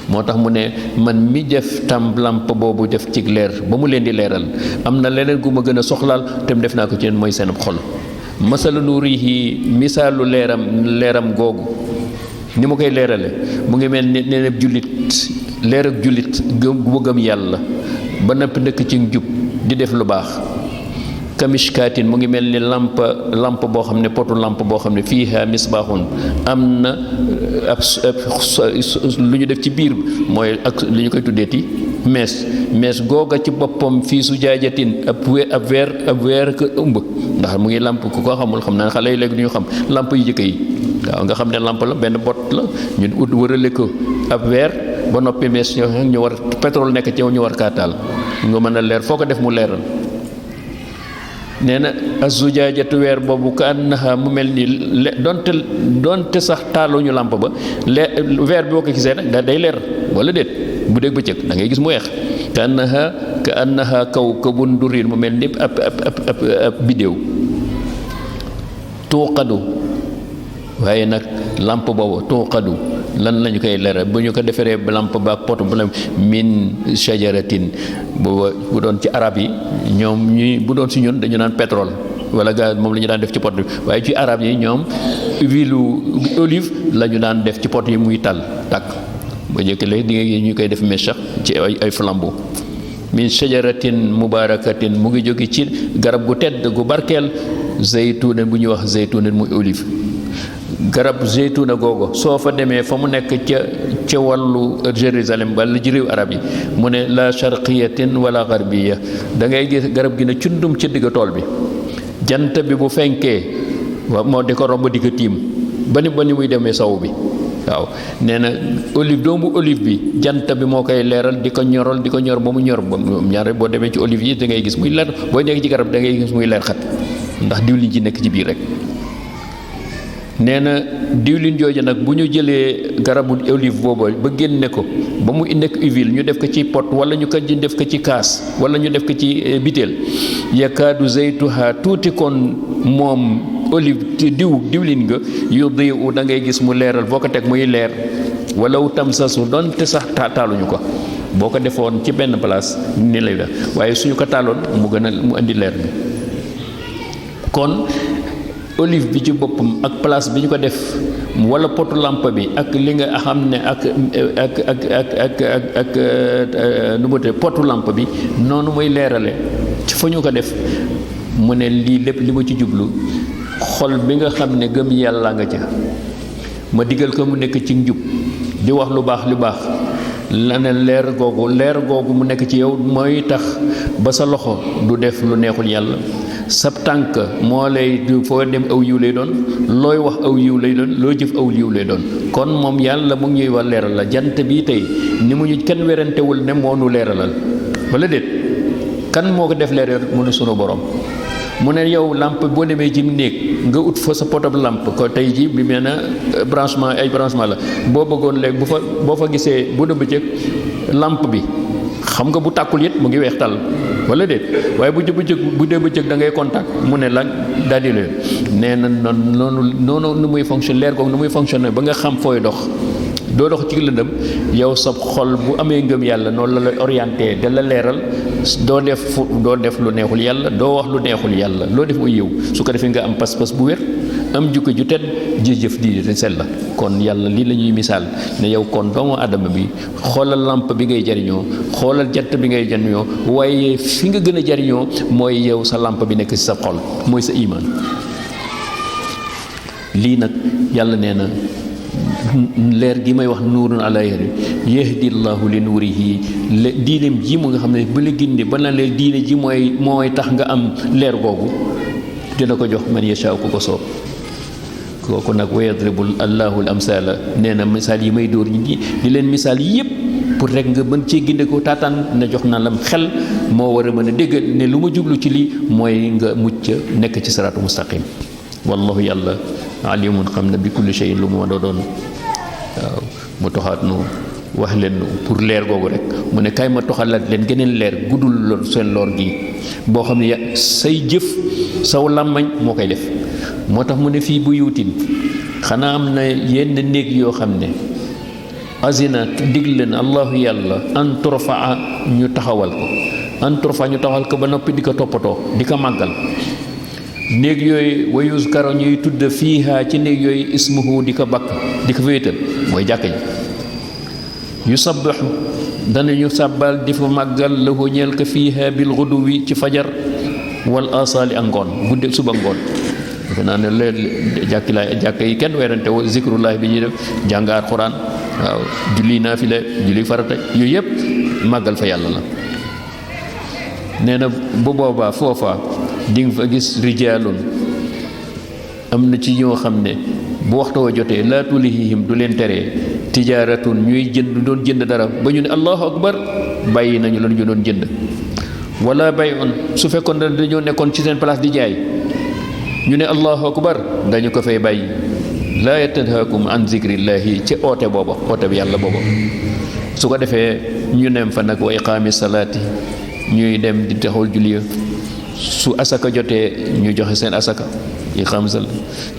moo tax mu ne man mi def tam lamp boobu def ci leer ba mu leen di leeral am na leneen gu ma gën a soxlaal te def naa ko ci yéen mooy seen xol masalu nuurihi misaalu leeram googu ni ma koy leerale mu ngi mel ni nee na jullit leer ak jullit bu gëm yàlla ba noppi dëkk ci njub di def lu baax kamishkaatin mu ngi mel ni lamp boo xam ne potu lamp boo xam ne fiiha misbaaxun am na ab lu ñu def ci biir mooy ak li ñu koy tuddeeti mees googa ci boppam fii su jaajatin ab weer ko ëmb ndax mu ngi lamp ku ko xamul xam naa xale yi léegi du ñu xam lamp yu jëkk yi waaw nga xam ne lamp la benn bot la ñu ut wërale ko ab weer ba noppi mees ñu war pétrole nekk ci ñu war kaa taal nga mën a leer foo ko def mu leeral nee na azujaajatu weer boobu ka annaha mu mel ni donte sax taaluñu làmp ba weer bi boo ko gisee nag day leer wala déet bu dégg bëccëg da ngay gis mu weex ka annaha kawkabun durriin mu mel ni ab bidéew tuuqadu waaye nag làmp boobu tuuqadu lan lañu koy leeral bu ñu ko defaree lampe ba poto bu min shajaratin bu doon ci arab yi ñoom ñuy bu doon si ñun dañu naan pétrole wala gaz moom la ñu daan def ci pot bi waaye ci arab yi ñoom huile olive la ñu daan def ci pot yi muy tàkk ba njëkk léegi di nga ñu koy def mèche ci ay flambeau min shajaratin mubarakatin mu ngi jóge ci garab gu tedd gu barkeel zaytuun bu ñuy wax zaytuun muy olive garab zeytuna googu soo fa demee fa mu nekk ca wàllu Jérusalem wala ji réew arab yi mu ne la sharqiyatin wala garbiya da ngay gis garab gi ne cundum ci digg tool bi jant bi bu fenkee moo di ko romb di ko tiim ba ni muy demee saw bi waaw nee na doomu olive bi jant bi moo koy leeral di ko ñor ba mu ñor ba ñaare boo demee ci olive yi da ngay gis muy leer booy nekk ci garab da ngay gis muy leer xat ndax diwlin ci nekk ci biir rek nee na diwlin jooju nag bu ñu jëlee garabu olive boobu ba génne ko ba mu nekk huile ñu def ko ci pot wala ñu ko def ko ci kaas wala ñu def ko ci biteel yakaadu zaytuha tuuti kon moom olive diwlin nga yudiu da ngay gis mu leeral boo ko teg muy leer walaw tamsasu donte sax taaluñu ko boo ko defoon ci benn place ni lay def waaye suñu ko taaloon mu indi leer bi kon olive bi ci boppam ak place bi ñu ko def wala potu lampe bi ak li nga xam ne ak nu mu tudd potu lampe bi noonu muy leerale ci fa ñu ko def mu ne lii lépp li ma ci jublu xol bi nga xam ne gëm yàlla nga ca ma digal ko mu nekk ci njub di wax lu baax la ne leer googu mu nekk ci yow mooy tax ba sa loxo du def lu neexul yàlla sab tànk moo lay foo dem aw yiw lay doon looy wax aw yiw lay doon loo jëf aw yiw lay doon kon moom yàlla mu ngi ñuy wax leeral la jant bii tey ni mu ñu kenn werantewul ne moo nu leeralal wala déet kan moo ko def leeral mu ne sunu borom mu ne yow lampe boo demee ci néeg nga ut fa sa potob lampe ko tey ji bi mel na branchement ay branchement la boo bëggoon léegi boo fa gisee bu dee bëccëg lampe bi xam nga bu tàkkul it mu ngi weex tàll wala déet waaye bu dee bëccëg da ngay contact mu ne la daal di leen nee na noonu nu muy fonctionner leer googu nu muy fonctionner ba nga xam fooy dox doo dox ci lëndëm yow sa xol bu amee ngëm yàlla noonu la lay orienté da la leeral doo def lu neexul yàlla doo wax lu neexul yàlla loo def mu yiw su ko defee nga am pas-pas bu wér am jukko ju tedd jëf di sell la kon yàlla lii la ñuy misaal ne yow kon doomu adama bi xoolal lampe bi ngay jariñoo xoolal jant bi ngay jariñoo waaye fi nga gën a jariñoo mooy yow sa lampe bi nekk ci sa xol mooy sa iman lii nag yàlla nee na leer gi may wax nuurun ala yahdi llahu li nuurihi diineem ji mu nga xam ne ba la gindi ba na leen diine ji mooy tax nga am leer googu dina ko jox man yashaa ku ko soob kooku nag wa yadribu allahu al amsala nee na misaal yi may dóor ñi di leen misaal yépp pour rek nga mën cee ginde ko taataan na jox na lam xel moo war a mën a dégg ne lu ma jublu ci lii mooy nga mucc nekk ci siraatu mustaqim wallahu yàlla alimun xam na bi kulli shay'in lu mu ma doon waaw mu toxaat nu wax leen pour leer googu rek mu ne kaay ma toxalaat leen geneen leer guddul seen lor gi boo xam ne say jëf saw làmmañ moo koy def moo tax mu ne fii bu yuutin xanaa am na yenn néeg yoo xam ne azina digle na allahu yàlla an turfaa ñu taxawal ko ba noppi di ko toppatoo di ko màggal néeg yooyu wa yuzkara ñuy tudd fiiha ci néeg yooyu ismuhu di ko bakk di ko wéetal mooy jàkka ji yusabbihu danañu sàbbal di fa màggal lahu ñeel ko fiiha bil xuduwi ci fajar wal asaali ak ngoon gudde suba ngoon defe naa ne léeg jàkka yi kenn weerante wo zikrullahi bi ñuy def jàng alxuraan waaw julli naafila julli farata yooyu yëpp màggal fa yàlla la nee na bu boobaa foofa di nga fa gis rijaalun am na ci ñoo xam ne bu waxtu wa jotee laa tulihihim du leen teree tijaaratun ñuy doon jënd dara ba ñu ne allahu akbar bàyyi nañu la ñu doon jënd wala bay'un su fekkoon ne dañoo nekkoon ci seen place di jaay ñu ne allahu akbar dañu ko fay bàyyi laa yatanhaakum an zikrillahi ci oote bi yàlla booba su ko defee ñu nem fa nag wa iqaami salaati ñuy dem di taxawal julli su asaka jotee ñu joxe seen asaka iqaam sal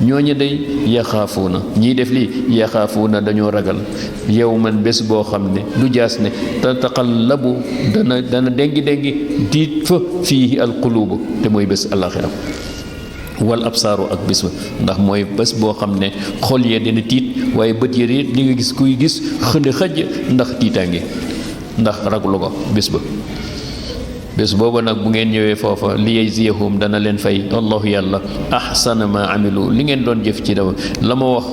ñooñu day yaxaafuuna ñiy def lii yaxaafuuna dañoo ragal yawman bés boo xam ne du jaas ne tataqallabu dana dengi diit fa fii alquluubu te mooy bés alaxira wal absaaru ak bés ba ndax mooy bés boo xam ne xol yee dina tiit waaye bët yee di nga gis kuy gis xënd xëj ndax tiitaange ndax raglu ko bés ba bés booba nag bu ngeen ñëwee foofa li yajziyahum dana leen fay allahu yàlla ahsana ma amilu li ngeen doon jëf ci dama la ma wax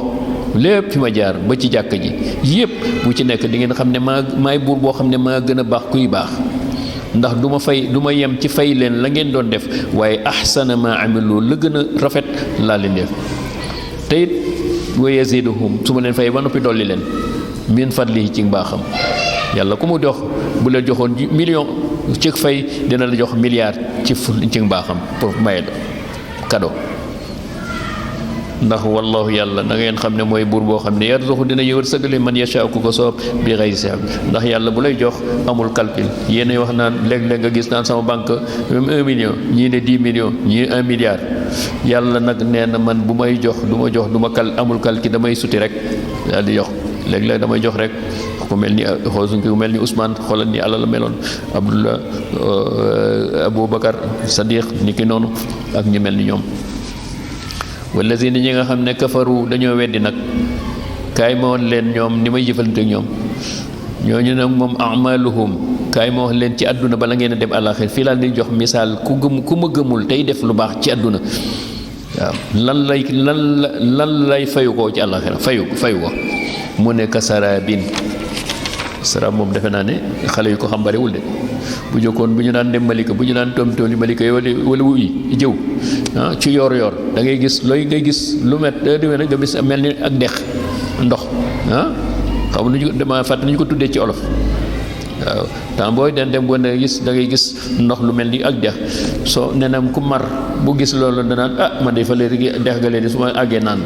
lépp fi ma jaar ba ci jàkk ji yépp bu ci nekk di ngeen xam ne maay buur boo xam ne maa gën a baax kuy baax ndax du ma yem ci fay leen la ngeen doon def waaye ahsana ma amilu la gën a rafet laa leen def te it wa yaziduhum su ma leen fay ba noppi dolli leen min fadlihi ci mbaaxam yàlla ku mu jox bu la joxoon million ci fay dina la jox milliard ci mbaaxam pour maye cadeau ndax wallahu yàlla da ngeen xam ne mooy buur boo xam ne yarzuqu dina yëwër sëgale man yasha ku ko soob bi xëy si ndax yàlla bu lay jox amul calcul yéen wax naan léeg-léeg nga gis naan sama banque 1 million ñii ne 10 millions ñii 1 milliard yàlla nag nee na man bu may jox du ma amul calcul damay suti rek daal di jox léeg-léeg damay jox rek ku mel ni ku mel ni Ousmane xoolal ni alal la meloon Abdullah Aboubacar Sadiq ni ki noonu ak ñu mel ni ñoom wallazina ñi nga xam ne kafaru dañoo weddi nag kaay ma woon leen ñoom ni may jëfalante ak ñoom ñooñu nag moom amaluhum kaay ma wax leen ci àdduna bala ngeen a dem àlaxir fii laa di jox misaal ku ma gëmul tey def lu baax ci àdduna waaw lan lay fayu ko ci àlaxira fayu ko mu ne kasarabin saraab moom defe naa ne xale yu ko xam bariwul de bu jokkoon bu ñu daan dem Malika bu ñu daan toom-toom yi Malika yi wala wuy jëw ci yoor da ngay gis lu met demee nag nga bis mel ni ak dex ndox xam nañu dama fàtte nañu ko tuddee ci olof waaw temps booy dem boo da ngay gis ndox lu mel ni ak dex soo nenam ku mar bu gis loolu danaan man de fa léegi dex ga leen su ma àggee naan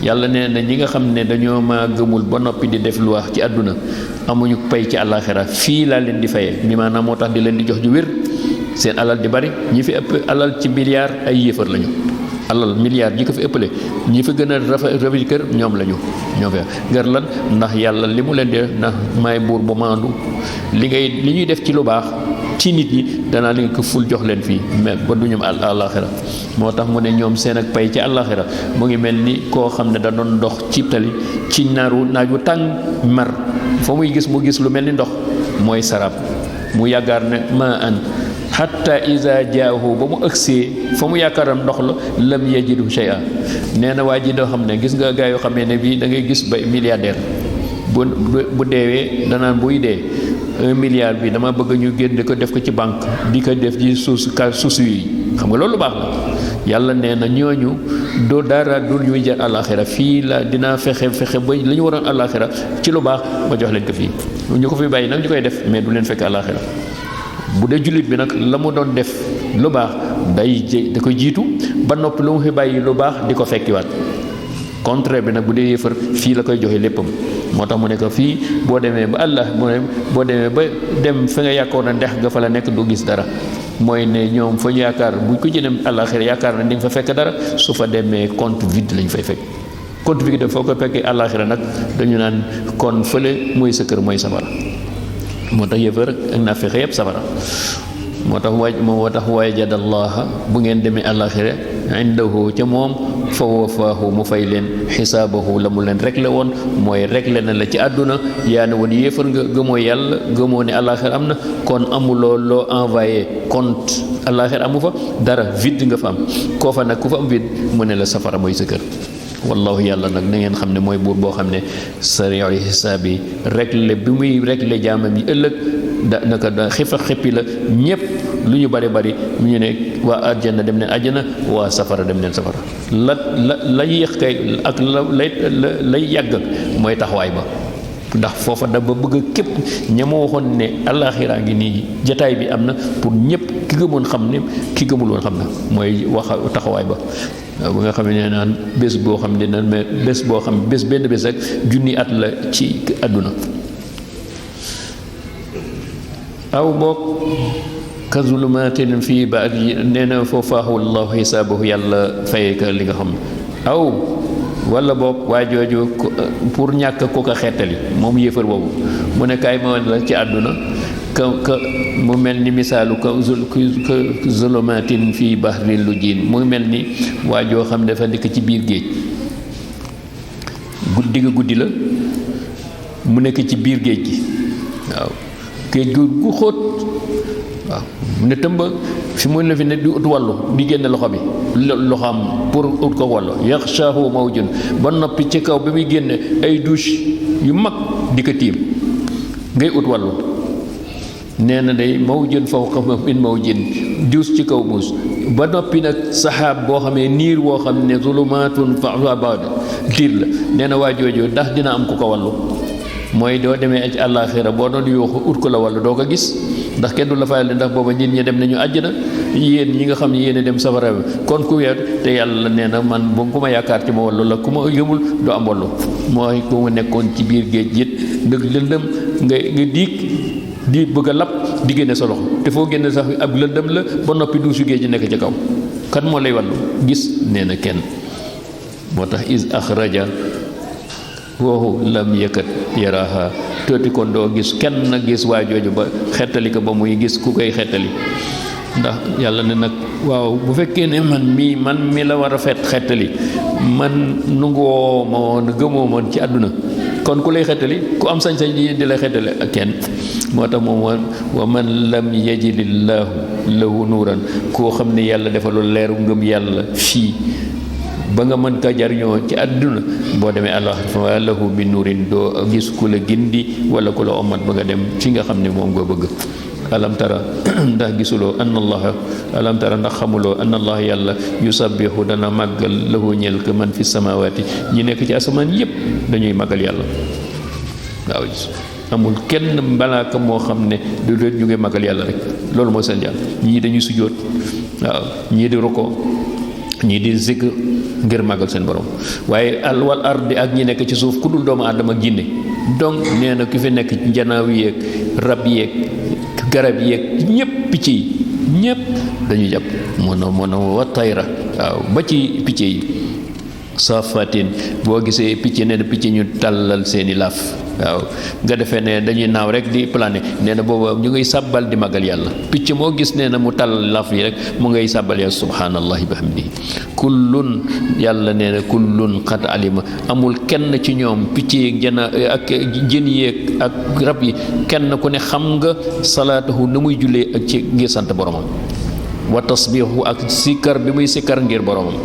yàlla nee na ñi nga xam ne dañoo ma gëmul ba noppi di def lu wax ci àdduna amuñu pay ci àllaaxira fii laa leen di fayee ni maanaam moo tax di leen di jox ju wér seen alal di bari ñi fi ëpp alal ci milliard ay yéefar lañu alal milliard ñi ko fi ëppale ñi fi gën a rafet kër ñoom lañu ñoo fi ngir lan ndax yàlla li mu leen di ndax maay buur bu maandu li ñuy def ci lu baax ci nit ñi danaa leen ko ful jox leen fii mais ba du ñoom àllaaxira moo tax mu ne ñoom seen ak pay ci àllaaxira mu ngi mel ni koo xam ne da doon dox ci tali ci naaj wu tàng mar fa muy gis mu gis lu mel ni ndox mooy sarab mu yaakaar ne ma an hatta iza jaahu ba mu ëgsee fa mu yaakaaram ndox la lam yajidu shay'a nee na waa ji doo xam ne gis nga gaa yoo xamee ne bii da ngay gis ba milliardaire bu deewee danaan buy dee 1 milliard bi dama bëgg ñu génne ko def ko ci banque di ko def ci suuf yi xam nga loolu baax la yàlla nee na ñooñu doo dara dul ñuy jar àllaaxira fii la dinaa fexe ba li ñu waroon àllaaxira ci lu baax ma jox leen ko fii ñu ko fi bàyyi nag ñu koy def mais du leen fekk àllaaxira bu dee jullit bi nag la mu doon def lu baax da ko jiitu ba noppi lu mu fi bàyyi lu baax di ko fekkiwaat contraire bi nag bu dee yëfër fii la koy joxe léppam moo tax mu ne ko fii boo demee ba Allah mu ne boo demee ba dem fa nga yaakaar na ndex nga fa la nekk du gis dara mooy ne ñoom fa ñu yaakaar bu ko jënem àllaaxira yaakaar na di nga fa fekk dara su fa demee compte vide lañ fay fekk compte vide foo ko fekkee àllaaxira nag dañu naan kon fële mooy sa kër mooy safara moo tax yëfër ak naafeq yëpp safara moo tax wajadallaha bu ngeen demee àllaaxira indahu ca moom fa wafaahu mu fay leen xisaabahu la mu leen réglé woon mooy réglé na la ci àdduna yaa ne woon yéefar nga gëmoo yàlla gëmoo ne àllaaxira am na kon amuloo loo envoyé compte àllaaxira amu fa dara vide nga fa am koo fa nag ku fa am vide mu ne la safara mooy sa kër wallahu yàlla nag na ngeen xam ne mooy buur boo xam ne sari'ul hisaab yi réglé bi muy réglé jaamam yi ëllëg naka da xifa xippi la ñépp lu ñu bari mu ñu ne waa àjjana dem leen àjjana waa safara dem leen safara la yéex kay ak lay yàgg mooy taxawaay ba ndax foofa da ba bëgg képp ña ma waxoon ne àllaaxiraa ngi nii jataay bi am na pour ñépp ki gëmoon xam ne ki gëmul woon xam na mooy wax taxawaay ba ba nga xam ne naan bés boo xam ne naan mais bés boo xam bés benn bés rek junni at la ci àdduna aw boog ka zulumaatin fii ba ak nee na foofaahu allahu xisaabahu yàlla fayee ka li nga xam aw wala boog waa jooju pour ñàkk ku ko xettali moom yéefar boobu mu ne kaay ma la ci àdduna ka mu mel ni misaalu ka zulumaatin fii bahrin lu jiin mu mel ni waa joo xam dafa nekk ci biir géej guddi la mu nekk ci biir géej gi waaw géej gu xóot waaw mu ne tëmba fi mu ne fi ne di ut wàllu di génne loxo bi loxoam pour ut ko wàllu yaxshaahu mawjun ba noppi ci kaw bi muy génne ay douche yu mag di ko tiim ngay ut wàllu nee na day mawjun fawqa min mawjin dius ci kaw muus ba noppi nag saxaab boo xamee niir woo xam ne zulumaatun fa ba'da tiir la nee na waa jooju ndax dina am ku ko wàllu mooy doo demee ci àllaaxira boo doon yuuxu ut ko la wàllu doo ko gis ndax kenn du la fayal ndax booba nit ñi dem nañu àjjana yéen ñi nga xam ne yéen a dem safara kon ku weer te yàlla nee na man bu ku ma yaakaar ci ma wallu la ku ma yëmul doo am wallu mooy ku ma nekkoon ci biir géej it ndëg lëndëm nga di bëgg a lap di génne sa loxo te foo génne sax ab lëndëm la ba noppi duusu géej nekk ca kaw kan moo lay wàllu gis nee na kenn moo tax is axraja woowu lam yëkkat yaraaha tooti kon doo gis kenn gis waa jooju ba xettali ko ba muy gis ku koy xettali ndax yàlla ne nag waaw bu fekkee ne man mi la war a xettali man nungoo ma woon gëmoo moon ci àdduna kon ku lay xettali ku am sañ-sañ di lay xettali ak kenn moo tax moom wa man lam yajidillaahu lahu nuuran koo xam ne yàlla defalul leeru ngëm yàlla fii ba nga mën ka jariñoo ci àdduna boo demee allah fa lahu min nuurin doo gis ku la gindi wala ku la omat ba nga dem ci nga xam ne moom nga bëgg alam tara ndax gisuloo anna allaha alam tara ndax xamuloo anna allaha yàlla yusabbihu dana màggal lahu ñeel ko man fi samawaati ñi nekk ci asamaan yépp dañuy màggal yàlla waaw amul kenn malaaka moo xam ne du leen ñu ngi magal yàlla rek loolu mooy seen jàll ñii dañuy sujjóot waaw ñii di roko ñii di zikr ngir magal seen borom waaye wal ardi ak ñi nekk ci suuf ku dul doomu aadama ak jinne donc nee na ku fi nekk njanaaw yeeg rab yeeg garab yeeg ñépp picc yi ñépp dañuy jàpp mono wa tayra waaw ba ci picc yi safatin boo gisee picc nee na picc ñu tàllal seeni laaf waaw nga defee ne dañuy naaw rek di plané nee na booba ñu ngay sàbbal di magal yàlla picc moo gis nee na mu tàllal laaf yi rek mu ngay sàbbal yàlla subhanallahi bihamdihi kullun yàlla nee na kullun qad alima amul kenn ci ñoom picc yeeg jana ak jën yeeg ak rab yi kenn ku ne xam nga salaatahu na muy jullee ak ci ngir sant boromam wa tasbihu ak sikkar bi muy sikkar ngir boromam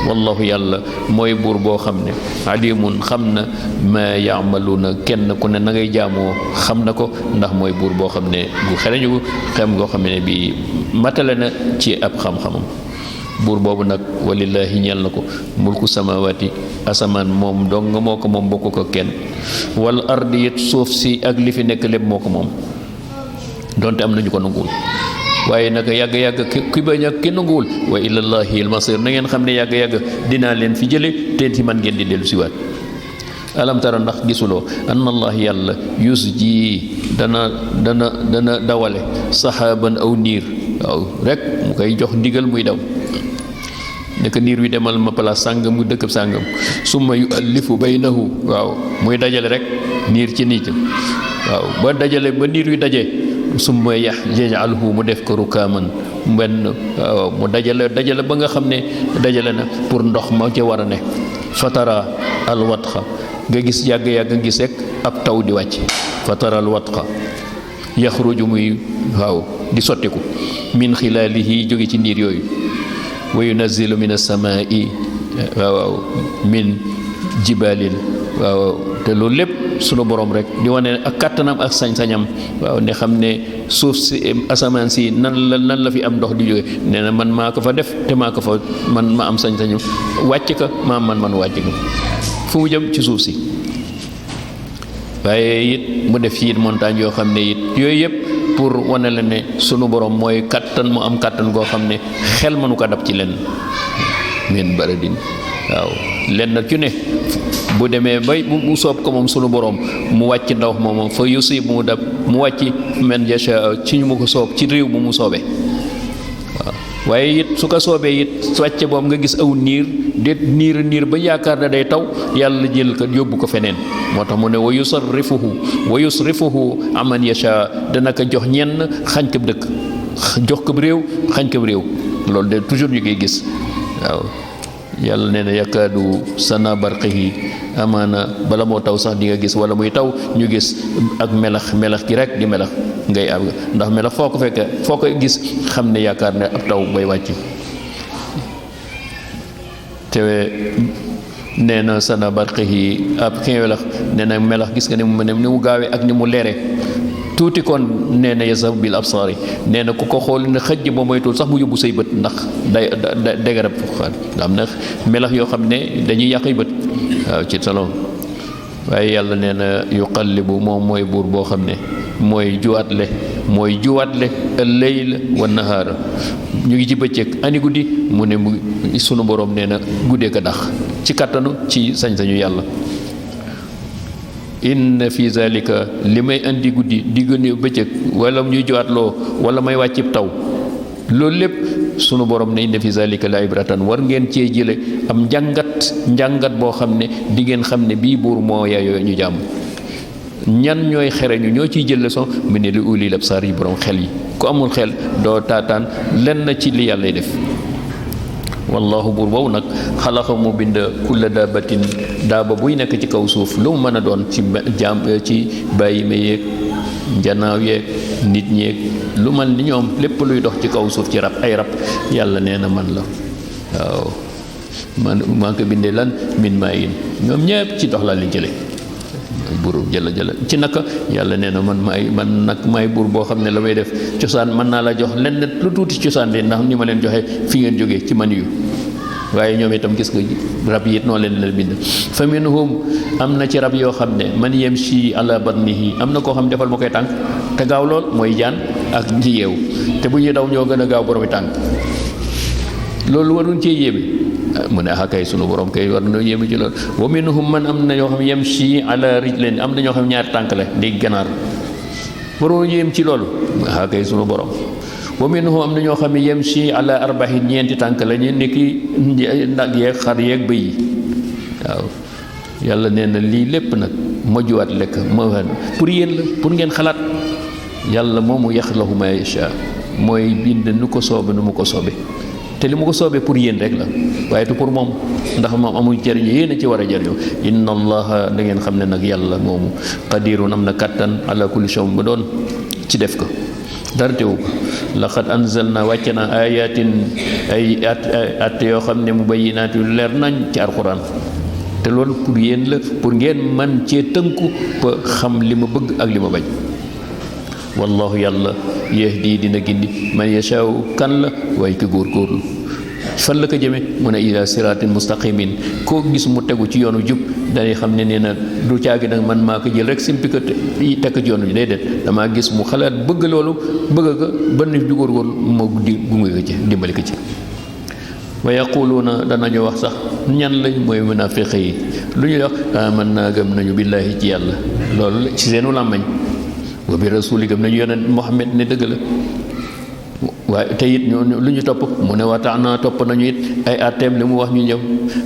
wallahu yàlla mooy buur boo xam ne alimun xam na ma yaamaluuna kenn ku ne na ngay jaamoo xam na ko ndax mooy buur boo xam ne bu xereñu xam ngoo xam ne bi matale na ci ab xam-xamam buur boobu nag walillaahi ñeel na ko mulku samawati asamaan moom dong moo ko moom bokku ko kenn wal ardi it suuf si ak li fi nekk lépp moo ko moom donte am nañu ko nanguwul waaye nag yàgg-yàgg ki bañ ak ki nanguwul wa ilallahi almasir na ngeen xam ne yàgg-yàgg dinaa leen fi jële te ci man ngeen di dellu siwaat alam tara ndax gisuloo anna allah yàlla yusji dana dawale saxaaban aw niir waaw rek mu koy jox ndigal muy daw nekk niir wi demal ma place sàngam mu dëkkab sàngam summa yu allifu baynahu waaw muy dajale rek niir ci niit waaw ba dajale ba niir wi daje summa yaj'aluhu mu def ko rukaaman benn waaw mu dajale ba nga xam ne dajale na pour ndox ma ca war a ne fatara alwatxa nga gis yàgg-yàgg nga gis rek ab taw di wàcc fatara alwatxa yaxruju muy waaw di sottiku min xilaalihi jóge ci niir yooyu wa yunazzilu min as-samaa'i waaw min jibalin waaw te loolu lépp sunu borom rek di wane ak kàttanam ak sañ-sañam waaw ne xam ne suuf si asamaan si nan la fi am ndox di jóge nee na man maa ko fa def te maa ko fa man ma am sañ-sañam wàcc ka man wàcc ko fu mu jëm ci suuf si waaye it mu def ci it montagne yoo xam ne it yooyu yëpp pour wane la ne sunu borom mooy kattan mu am kattan goo xam ne xel mënu ko dab ci lenn min baradin waaw lenn ci ne bu demee bay mu soob ko moom sunu borom mu wàcc ndaw moom fa yusib mu dab mu wàcc men jasha ci ñu mu ko soob ci réew bu mu soobee waaw waaye it su ko soobee it wàcce boobu nga gis aw niir de niir ba yaakaar na day taw yàlla jël ko yóbbu ko feneen moo tax mu ne wa yusrifuhu aman yasha dana ko jox ñenn xañ ko dëkk jox ko réew xañ ko réew loolu de toujours ñu koy gis waaw yàlla nee na yakaadu sana barqihi amaana bala moo taw sax di nga gis wala muy taw ñu gis ak melax gi rek di melax ngay am ndax melax foo ko gis xam ne yaakaar ne ab taw bay wàcc te nee na sana barqihi ab xeewelax nee na melax gis nga ni mu gaawee ak ni mu leere tuuti kon nee na yasab bil absaari nee na ku ko xool ne xëj ba moytul sax mu yóbbu say bët ndax day garab foofu am na melax yoo xam ne dañuy yàqay bët waaw ci salon waaye yàlla nee na yuqallibu moom mooy buur boo xam ne mooy juwaatle al-layl wa nahaara ñu ngi ci bëccëg ani guddi mu ne mu sunu borom nee na guddee ko dax ci kattanu ci sañ-sañu yàlla inna fi zalika li may andi guddi diggante bëccëg wala ñuy jowatloo wala may wàccib taw loolu lépp sunu borom ne inna fi zalika la ibratan war ngeen cee jële am njàngat boo xam ne di ngeen xam ne bii buur moo yaayoo ñu jàmm ñan ñooy xereñu ñoo ciy jël leçon mu ne li ulil absar yi borom xel yi ku amul xel doo taataan lenn ci li yàllay def wallahu buur boobu nag xalaqa mu bind kulla daabatin daaba buy nekk ci kaw suuf lu mu mën a doon ci ci bàyyi ma yeeg njanaaw yeeg nit ñeeg lu man ni ñoom lépp luy dox ci kaw suuf ci rab ay rab yàlla nee na man la waaw man maa ko bindee lan min maa yin ñoom ñëpp ci dox laa leen jële buur jëla ci naka yàlla nee na man maay buur boo xam ne la may def cosaan mën naa la jox lenn lu tuuti cosaan de ndax ni ma leen joxe fi ngeen jógee ci man yu waaye ñoom itam gis nga rab yi it noo leen la bind fa minhum am na ci rab yoo xam ne man yamshi ala batnihi am na koo xam ne defal ma koy tànk te gaaw lool mooy jaan ak ñi yeew te bu ñuy daw ñoo gën a gaaw boromi tànk loolu waruñ cee yéeme mu ne ah kay sunu borom kay war na yéeme ci loolu wa minhum man am na ñoo xam yamshi ala rijlayn am na ñoo xam ñaari tànk la di ganaar waroo yéem ci loolu ah kay sunu borom wa minhum am na ñoo xam ne yamshi ala arbahin ñeenti tànk la ñu nekki nag yeeg xar yeeg bëy yi waaw yàlla nee na lii lépp nag mojuwaat lekk pour yéen la pour ngeen xalaat yàlla moomu yaxluqu maa yashaa mooy bind nu ko soobe nu mu ko soobe te li mu ko soobee pour yéen rek la waaye du pour moom ndax moom amul jëriñu yéen a ci war a jëriñu inna allaha da ngeen xam ne nag yàlla moomu qadirun am na kattan ala kulli shay ba doon ci def ko dara teewu ko laqad anzalna wàcce na ayatin ay at yoo xam ne mubayyinaat yu leer nañ ci alquran te loolu pour yéen la pour ngeen man cee tënku ba xam li ma bëgg ak li ma bañ wallahu yàlla yahdi dina gindi man yashaaw kan la waaye ko góorgóorlu fan la ko jëme mu ne ila siratin mustaqimin koo gis mu tegu ci yoonu jub dañuy xam ne nee na du caagi nag man maa ko jël rek simpi ko tekk ci yoonu déedéet damaa gis mu xalaat bëgg loolu bëgg ko ba nit ju góorgóorlu moo gunge ko ci dimbali ko ci wa yaquluuna danañu wax sax ñan lañ mooy munaafiq yi lu ñuy wax amanna gëm nañu billaahi ci yàlla loolu ci seenu làmmañ wa bi rasuli gëm nañu yonent Muhammad ne dëgg la waaye te it lu ñu topp mu ne wataana topp nañu it ay atteem li mu wax ñu ñëw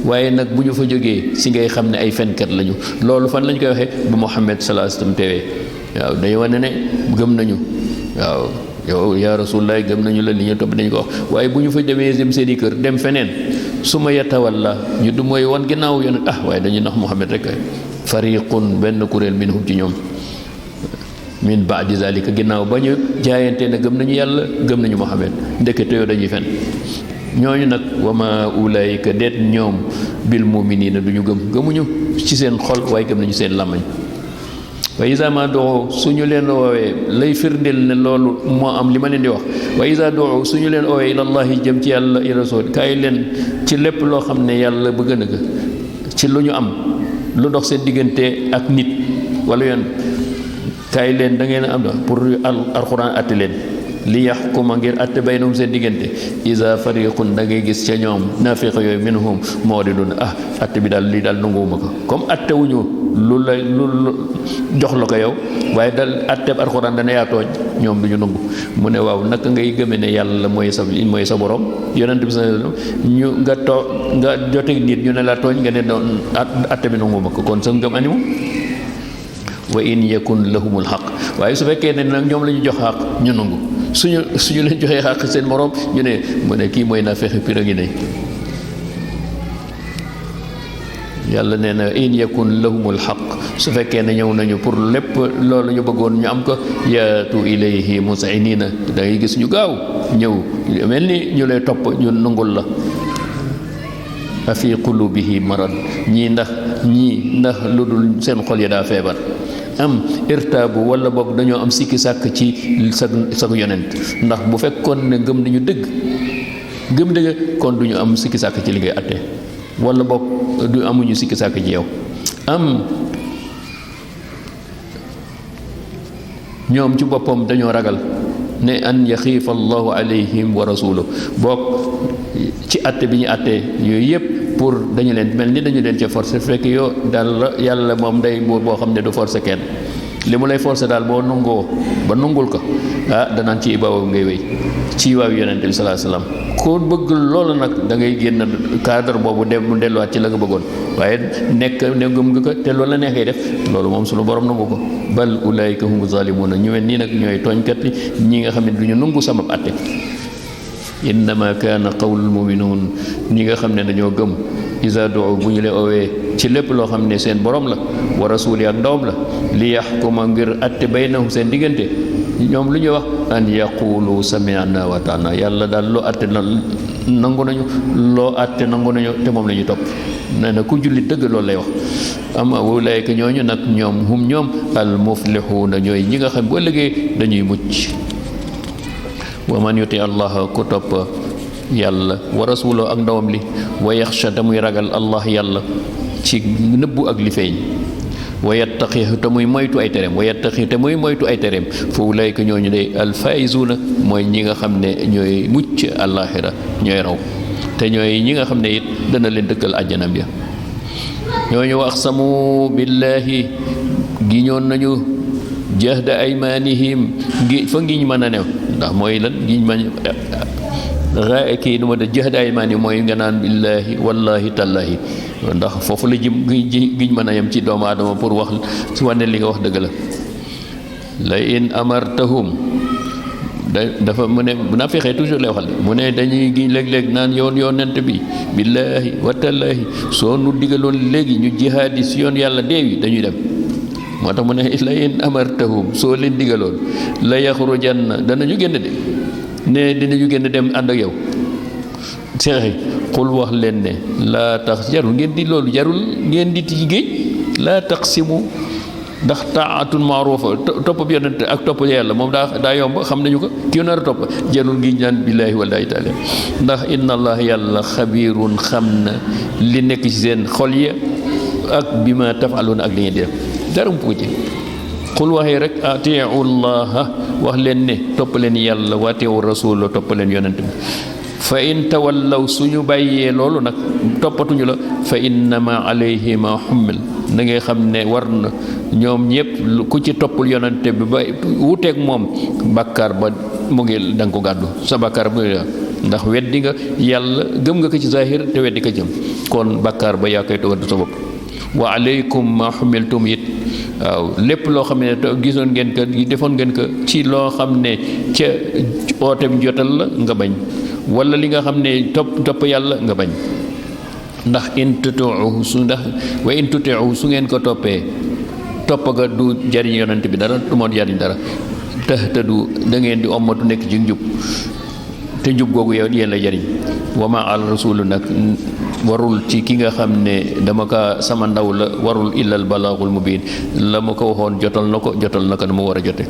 waaye nag bu ñu fa jógee si ngay xam ne ay fenkat lañu loolu fan lañ koy waxee bu Muhammad sallallahu alayhi wasallam teewee waaw day wane ne gëm nañu waaw yow yaa rasulullah gëm nañu la li ñu topp dañu ko wax waaye bu ñu fa demee dem seeni kër dem feneen su ma yatawalla ñu du mooy wan ginnaaw yonent waaye dañuy nax Muhammad rek fariqun benn kuréel minhum ci ñoom min baadi zalika ginnaaw ba ñu jaayante ne gëm nañu yàlla gëm nañu Muhammad ndekete yoo dañuy fen ñooñu nag wa ma ulaayika deet ñoom bil muminina du ñu gëmuñu ci seen xol waaye gëm nañu seen làmmañ wa isa ma doo suñu leen woowee lay firndeel ne loolu moo am li ma leen di wax wa isa doo suñu leen woowee ilallahi jëm ci yàlla i rasul kaay leen ci lépp loo xam ne yàlla bëgg na ko ci lu ñu am lu dox seen diggante ak nit wala yoon kaay leen da ngeen am pour alquran atte leen li yaxkuma ngir atte baynahum seen diggante isa fariqun da ngay gis ca ñoom naafiq yooyu minhum moo di dun atte bi daal lii daal nanguwuma ko comme atte wuñu lu jox la ko yow waaye dal atte alquran dana yaa tooñ ñoom du ñu nangu mu ne waaw naka ngay gëme ne yàlla mooy sa borom yonent bi sallallahu alayhi wasallam ñu nga joteeg nit ñu ne la tooñ nga ne doon atte bi nanguwuma ko kon sa ngëm animu wa in yakun lahumul xaq waaye su fekkee ne nag ñoom la ñu jox xaq ñu nangu suñu leen joxee xaq seen morom ñu ne mu ne kii mooy naa fexe pira ngi ne yàlla nee na in yakun lahumul xaq su fekkee ne ñëw nañu pour lépp loolu ñu bëggoon ñu am ko yaatu ilayhi musinina da ngay gis ñu gaaw ñëw mel ni ñu lay topp ñu nangul la afi qulubihi marad ñii ndax lu dul seen xol ya daa feebar am irtaabu wala boog dañoo am sikki sàkk ci sa yonent ndax bu fekkoon ne gëm nañu dëgg kon du ñu am sikki sàkk ci li ngay atte wala boog du amuñu sikki sàkk ci yow am ñoom ci boppam dañoo ragal ne an yaxiifa allahu alayhim wa rasuluhu boog ci atte bi ñu attee yooyu yëpp pour dañu leen mel ni dañu leen ca forcé fekk yow daal yàlla moom day buur boo xam ne du forcé kenn li mu lay forcé daal boo nungoo ba nungul ko danaan ci ibaaw ngay wéy ci waaw yonente bi sallallahu alayhi wasallam ko bëgg loolu nag da ngay génn cadre boobu mu delluwaat ci la nga bëggoon waaye nekk ne gëm nga ko te loolu la neexee def loolu moom sunu borom nangu ko bal ulaayika humu zaalimuuna ñu mel nii nag ñooy tooñkat ñi nga xam ne du ñu nungu sama atte innama kaana qawlul muminuun ñi nga xam ne dañoo gëm isa duu bu ñu leen oowee ci lépp loo xam ne seen borom la wa rasuuli ak ndawam la li yaxkuma ngir atte baynahum seen diggante ñoom lu ñuy wax an yaqulu sami'na wa ata'na yàlla daal loo atte nangu nañu loo atte nangu nañu te moom la ñu topp nee na ku jullit dëgg loolu lay wax ama ulaayka ñooñu nag ñoom al muflixuuna ñooy ñi nga xam bu ëllëgee dañuy mucc wa man yuti allah ku topp yàlla wa rasulahu ak ndawam li wa yaxsha te muy ragal allah yàlla ci nëbbu ak li feeñ wa yattaqi te muy moytu ay tereem fa ulaayka ñooñu de alfaaizuuna mooy ñi nga xam ne ñooy mucc àllaaxira ñooy raw te ñooy ñi nga xam ne it dana leen dëkkal àjjanam ya ñooñu wa aqsamu billaahi giñoon nañu jahda aymaanihim fa ngiñ mën a new ndax mooy lan giñ ma kii nu ma de jahda aymaanihim mooy nga naan billaahi wallaahi tallaahi ndax foofu la giñ mën a yem ci doomu aadama pour wax su wane li nga wax dëgg la la in amartahum dafa mu ne bu naa fexee toujours lay waxal mu ne dañuy giñ léeg-léeg naan yonent bi billaahi wa tallaahi soo nu digaloon léegi ñu jihaadi si yoon yàlla deewi dañuy dem moo tax mu ne la in amartahum soo leen digaloon la yaxrujanna danañu génn de ne dinañu génn dem ànd ak yow seexi xul wax leen ne laa tax jarul ngeen di loolu jarul ngeen di ci géej laa taqsimu ndax taatun maarufa topp bi yonent ak topp yàlla moom daa yomb xam nañu ko ki nar a topp jarul ngi ñaan billaahi wallaahi taala ndax inna allah yàlla xabiirun xam na li nekk ci seen xol ya ak bi ma tafaluuna ak li ngeen di def dara mu ci xul waxee rek atiu llaha wax leen ne topp leen yàlla wa atiu rasul topp leen yonent bi fa in tawallaw suñu bàyyee loolu nag toppatuñu la fa innama alayhi ma xummil na ngay xam ne war na ñoom ñëpp ku ci toppul yonante bi ba wuteeg moom bàkkaar ba mu ngi da nga ko gàddu sa bàkkaar bu ndax weddi nga yàlla gëm nga ko ci zahir te weddi ko jëm kon bàkkaar ba yaa koy tawaddu sa bopp wa alaykum ma xumiltum it waaw lépp loo xam ne gisoon ngeen ko defoon ngeen ko ci loo xam ne ca ootem jotal la nga bañ wala li nga xam ne topp yàlla nga bañ ndax in tutiuhu su ngeen ko toppee topp ga du jariñ yonent bi dara du moo jariñ dara tahtadu da ngeen di ommatu nekk ci njub te njub googu yow yéen la jariñ wa ma al rasulu nag warul ci ki nga xam ne dama ka sama ndaw la warul illal balaagul mubin la ma ko waxoon jotal na ko na mu war a jote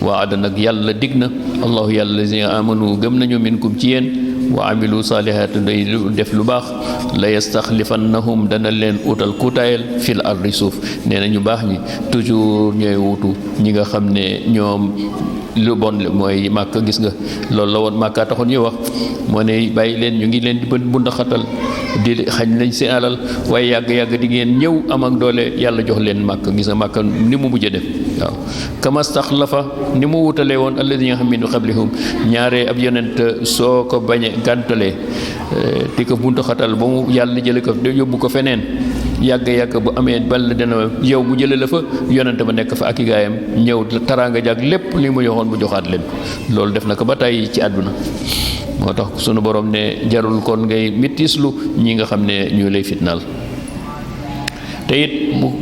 waada nag yàlla dig na allahu yàlla lazina amanu gëm nañu minkum ci yéen wa amilu saalihaat day def lu baax la yastaxlifannahum dana leen utal kuutaayal fil ardi suuf nee na ñu baax ñi toujours ñooy wutu ñi nga xam ne ñoom lu bon mooy màkk gis nga loolu la woon màkkaa taxoon ñuy wax moo ne bàyyi leen ñu ngi leen di bundaxatal di xañ lañ seen alal waaye yàgg-yàgg di ngeen ñëw am ak doole yàlla jox leen màkk gis nga màkk ni mu mujj def waaw kama staxlafa ni mu wutalee woon alladina xam min qablihum ñaare ab yonent soo ko bañe gàntalee di ko bundaxatal ba mu yàlla jële ko yóbbu ko feneen yàgg-yàgg bu amee bal dina yow mu jële la fa yonent ba nekk fa ak i gaayam ñëw taraanga jàg lépp li mu yoxoon mu joxaat leen loolu def na ko ba tey ci àdduna moo tax sunu borom ne jarul kon ngay mittislu ñi nga xam ne ñu lay fitnaal te it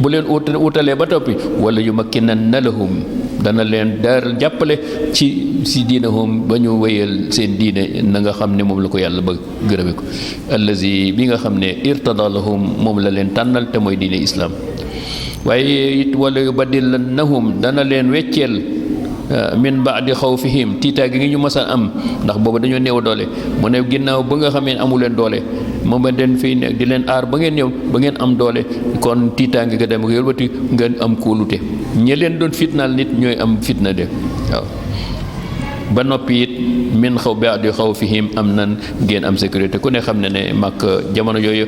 bu leen utalee ba toppi wala yu makkinanna lahum dana leen daar jàppale ci si diinahum ba ñu wéyal seen diine na nga xam ne moom la ko yàlla ba gërëme ko allazi bi nga xam ne irtada lahum moom la leen tànnal te mooy diine islaam waaye it wala yu badilannahum dana leen wecceel min baadi xawfihim tiitaange gi ñu masa am ndax booba dañoo néew doole mu ne ginnaaw ba nga xamee amu leen doole moom ba den fii nekk di leen aar ba ngeen ñëw ba ngeen am doole kon tiitaange ga dem yëlbati ngeen am kóolute ñi leen doon fitnaal nit ñooy am fitna de waaw ba noppi it min baadi xawfihim am nan ngeen am sécurité ku ne xam ne ne mag jamono yooyu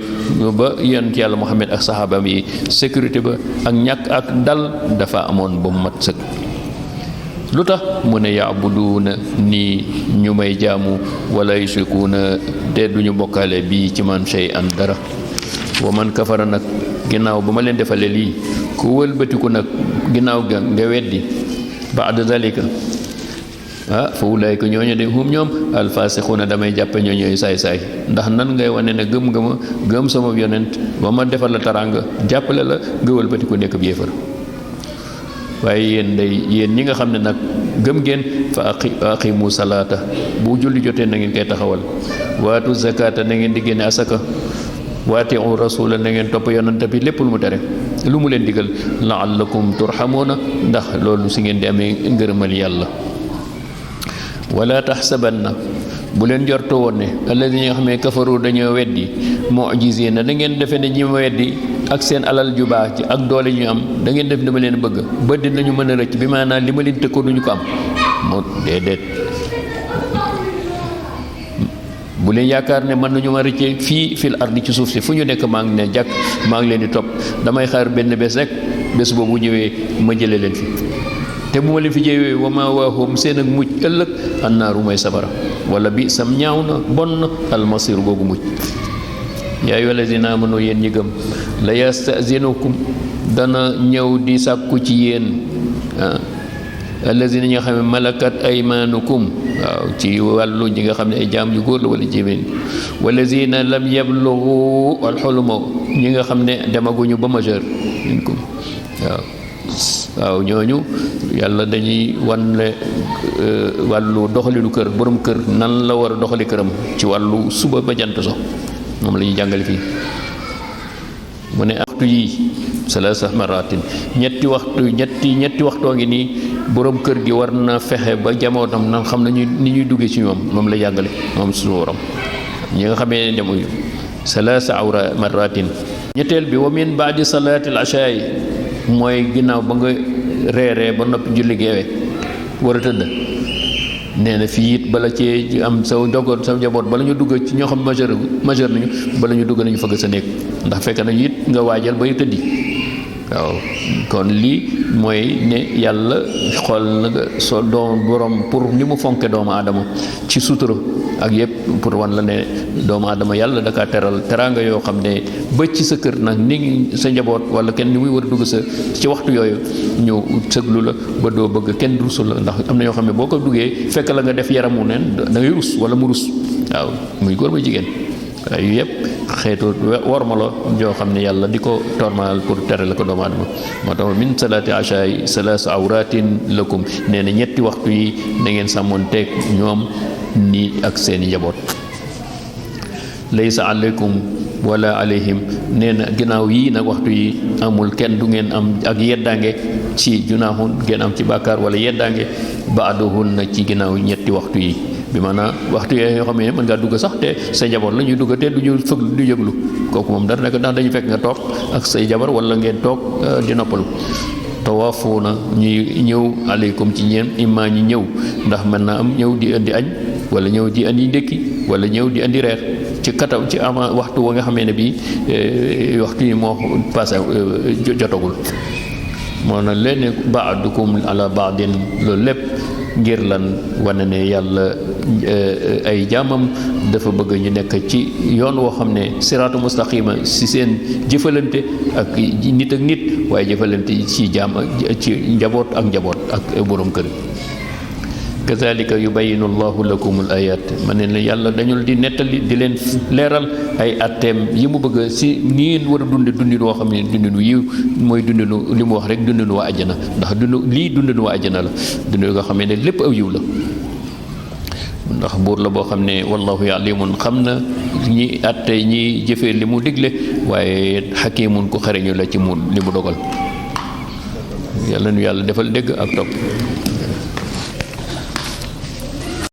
ba yonent yàlla Muhammad ak saxaabaam yi sécurité ba ak ñàkk ak dal dafa amoon ba mu mat sëkk lu tax mu ne yaabuduuna nii ñu may jaamu wala yushrikuuna te duñu bokkaale bii ci man shay an dara wa man kafara nag ginnaaw ba ma leen defalee lii ku wëlbatiku nag ginnaaw ga nga weddi baada zalika fa ulaayka ñooñu de hum ñoom alfaasixuuna damay jàppe ñooñooy saay-saay ndax nan ngay wane ne gëm nga ma gëm sama yonent ba ma defal la taraanga jàppale la nga wëlbatiku nekk bi yéefar waaye yéen ñi nga xam ne nag gëm ngeen fa aqimu salaata bu julli jotee na ngeen koy taxawal waatu zakata na ngeen di génne asaka waatiu rasula na ngeen topp yonante bi lépp lu mu tere lu mu leen digal laallakum turhamuuna ndax loolu si ngeen di amee ngërëmal yàlla wala taxsabanna bu leen jorto woon ne alladina nga xam ne kafaru dañoo weddi mu'jizina da ngeen defe ne ñi ma weddi ak seen alal ju baax ci ak doole ñu am da ngeen def dama leen bëgg ba dinañu mën a rëcc bi maanaam li ma leen tëkkoo duñu ko am moo déedéet bu leen yaakaar ne mën nañu ma rëcce fii fil ardi ci suuf si fu ñu nekk maa ngi ne jàkk maa ngi leen di topp damay xaar benn bés rek bés boobu ñëwee ma jële leen fi te bu ma leen fi jëwee wa ma waahum seen ak mujj ëllëg annaaru mooy safara wala bi sam ñaaw na bon na almasir googu mujj yaa ayyuha allazina amanu yéen ñi gëm la yastazinukum dana ñëw di sàkku ci yéen allazina ñi nga xam ne malakat aymanukum waaw ci wàllu ñi nga xam ne ay jaam yu góor la wala jigéen walazina lam yablughu alxuluma ñi nga xam ne demaguñu ba majeur minkum waaw ñooñu yàlla dañuy wanle wàllu doxalinu kër borom kër nan la war a doxali këram ci wàllu suba ba jant so moom la ñuy jàngale fii mu ne waxtu yi salaasa maratin ñetti waxtoo ngi nii borom kër gi war na fexe ba jamootam nan xam nañu ni ñuy duggee ci ñoom moom la jàngale moom suñu borom ñi nga xamee ne demuñu salaasa awra maratin ñetteel bi wa min baadi salaatil ashaay mooy ginnaaw ba nga reeree ba noppi julli geewe war a tëdd nee na fii it bala cee am sa njaboot bala ñu dugg ci ñoo xam majeur nañu bala ñu dugg nañu fëgg sa néeg ndax fekk nañu it nga waajal bay tëddi waaw kon lii mooy ne yàlla xool na nga so doom borom pour ni mu fonke doomu aadama ci sutura ak yëpp pour wan la ne doomu aadama yàlla da kaa teral teraanga yoo xam ne ba ci sa kër nag ni sa njaboot wala kenn ni muy war a dugg sa ci waxtu yooyu ñëw sëglu la ba doo bëgg kenn rusul la ndax am na yoo xam ne boo ko duggee fekk la nga def yaramu neen da ngay rus wala mu rus waaw muy góor muy jigéen waaye yu yëpp xeetu worma la joo xam ne yàlla di ko tormaal pour tere la ko doomu aadama moo tax min salaati ashaay salaas awratin lakum nee na ñetti waxtu yi na ngeen sàmmoon teeg ñoom nii ak seeni njaboot laysa aleykum wala alayhim nee na ginnaaw yii nag waxtu yi amul kenn du ngeen am ak yeddaange ci junaahun ngeen am ci bàkkaar wala yeddaange baaduhun na ci ginnaaw ñetti waxtu yi bi maanaam waxtu yooyu yoo xam ne mën ngaa dugg sax te sa njaboot la ñuy dugg te du ñu fëgg du yëglu kooku moom dara nekk ndax dañu fekk nga toog ak say jabar wala ngeen toog di noppalu tawaafuuna ñuy ñëw aleykum ci ñeen imma ñi ñëw ndax mën naa am ñëw di indi añ wala ñëw di indi ndékki wala ñëw di indi reer ci katam ci ama waxtu wa nga xamee ne bii waxtu yi moo passé jotagul moo na leen baadukum ala baadin loolu lépp ngir lan wane ne yàlla ay jaamam dafa bëgg ñu nekk ci yoon woo xam ne siraatu mustaqima si seen jëfalante ak nit ak nit waaye jëfalante ci jaam ci njaboot ak borom kër kazalika yubayinu allahu lakum al ayat ma ne la yàlla dañul di nettali di leen leeral ay atteem yi mu bëgg si ni ngeen war a dunde dundin woo xam ne dundinu yiw mooy dundinu li mu wax rek dundinu waa àjjana ndax dundinu waa àjjana la dundinu nga xam ne lépp aw yiw la ndax buur la boo xam ne wallahu ya'lamun xam na ñi atte ñi jëfee li mu digle waaye xakimun ku xareñu la ci mu li mu dogal yàlla nu yàlla defal dégg ak topp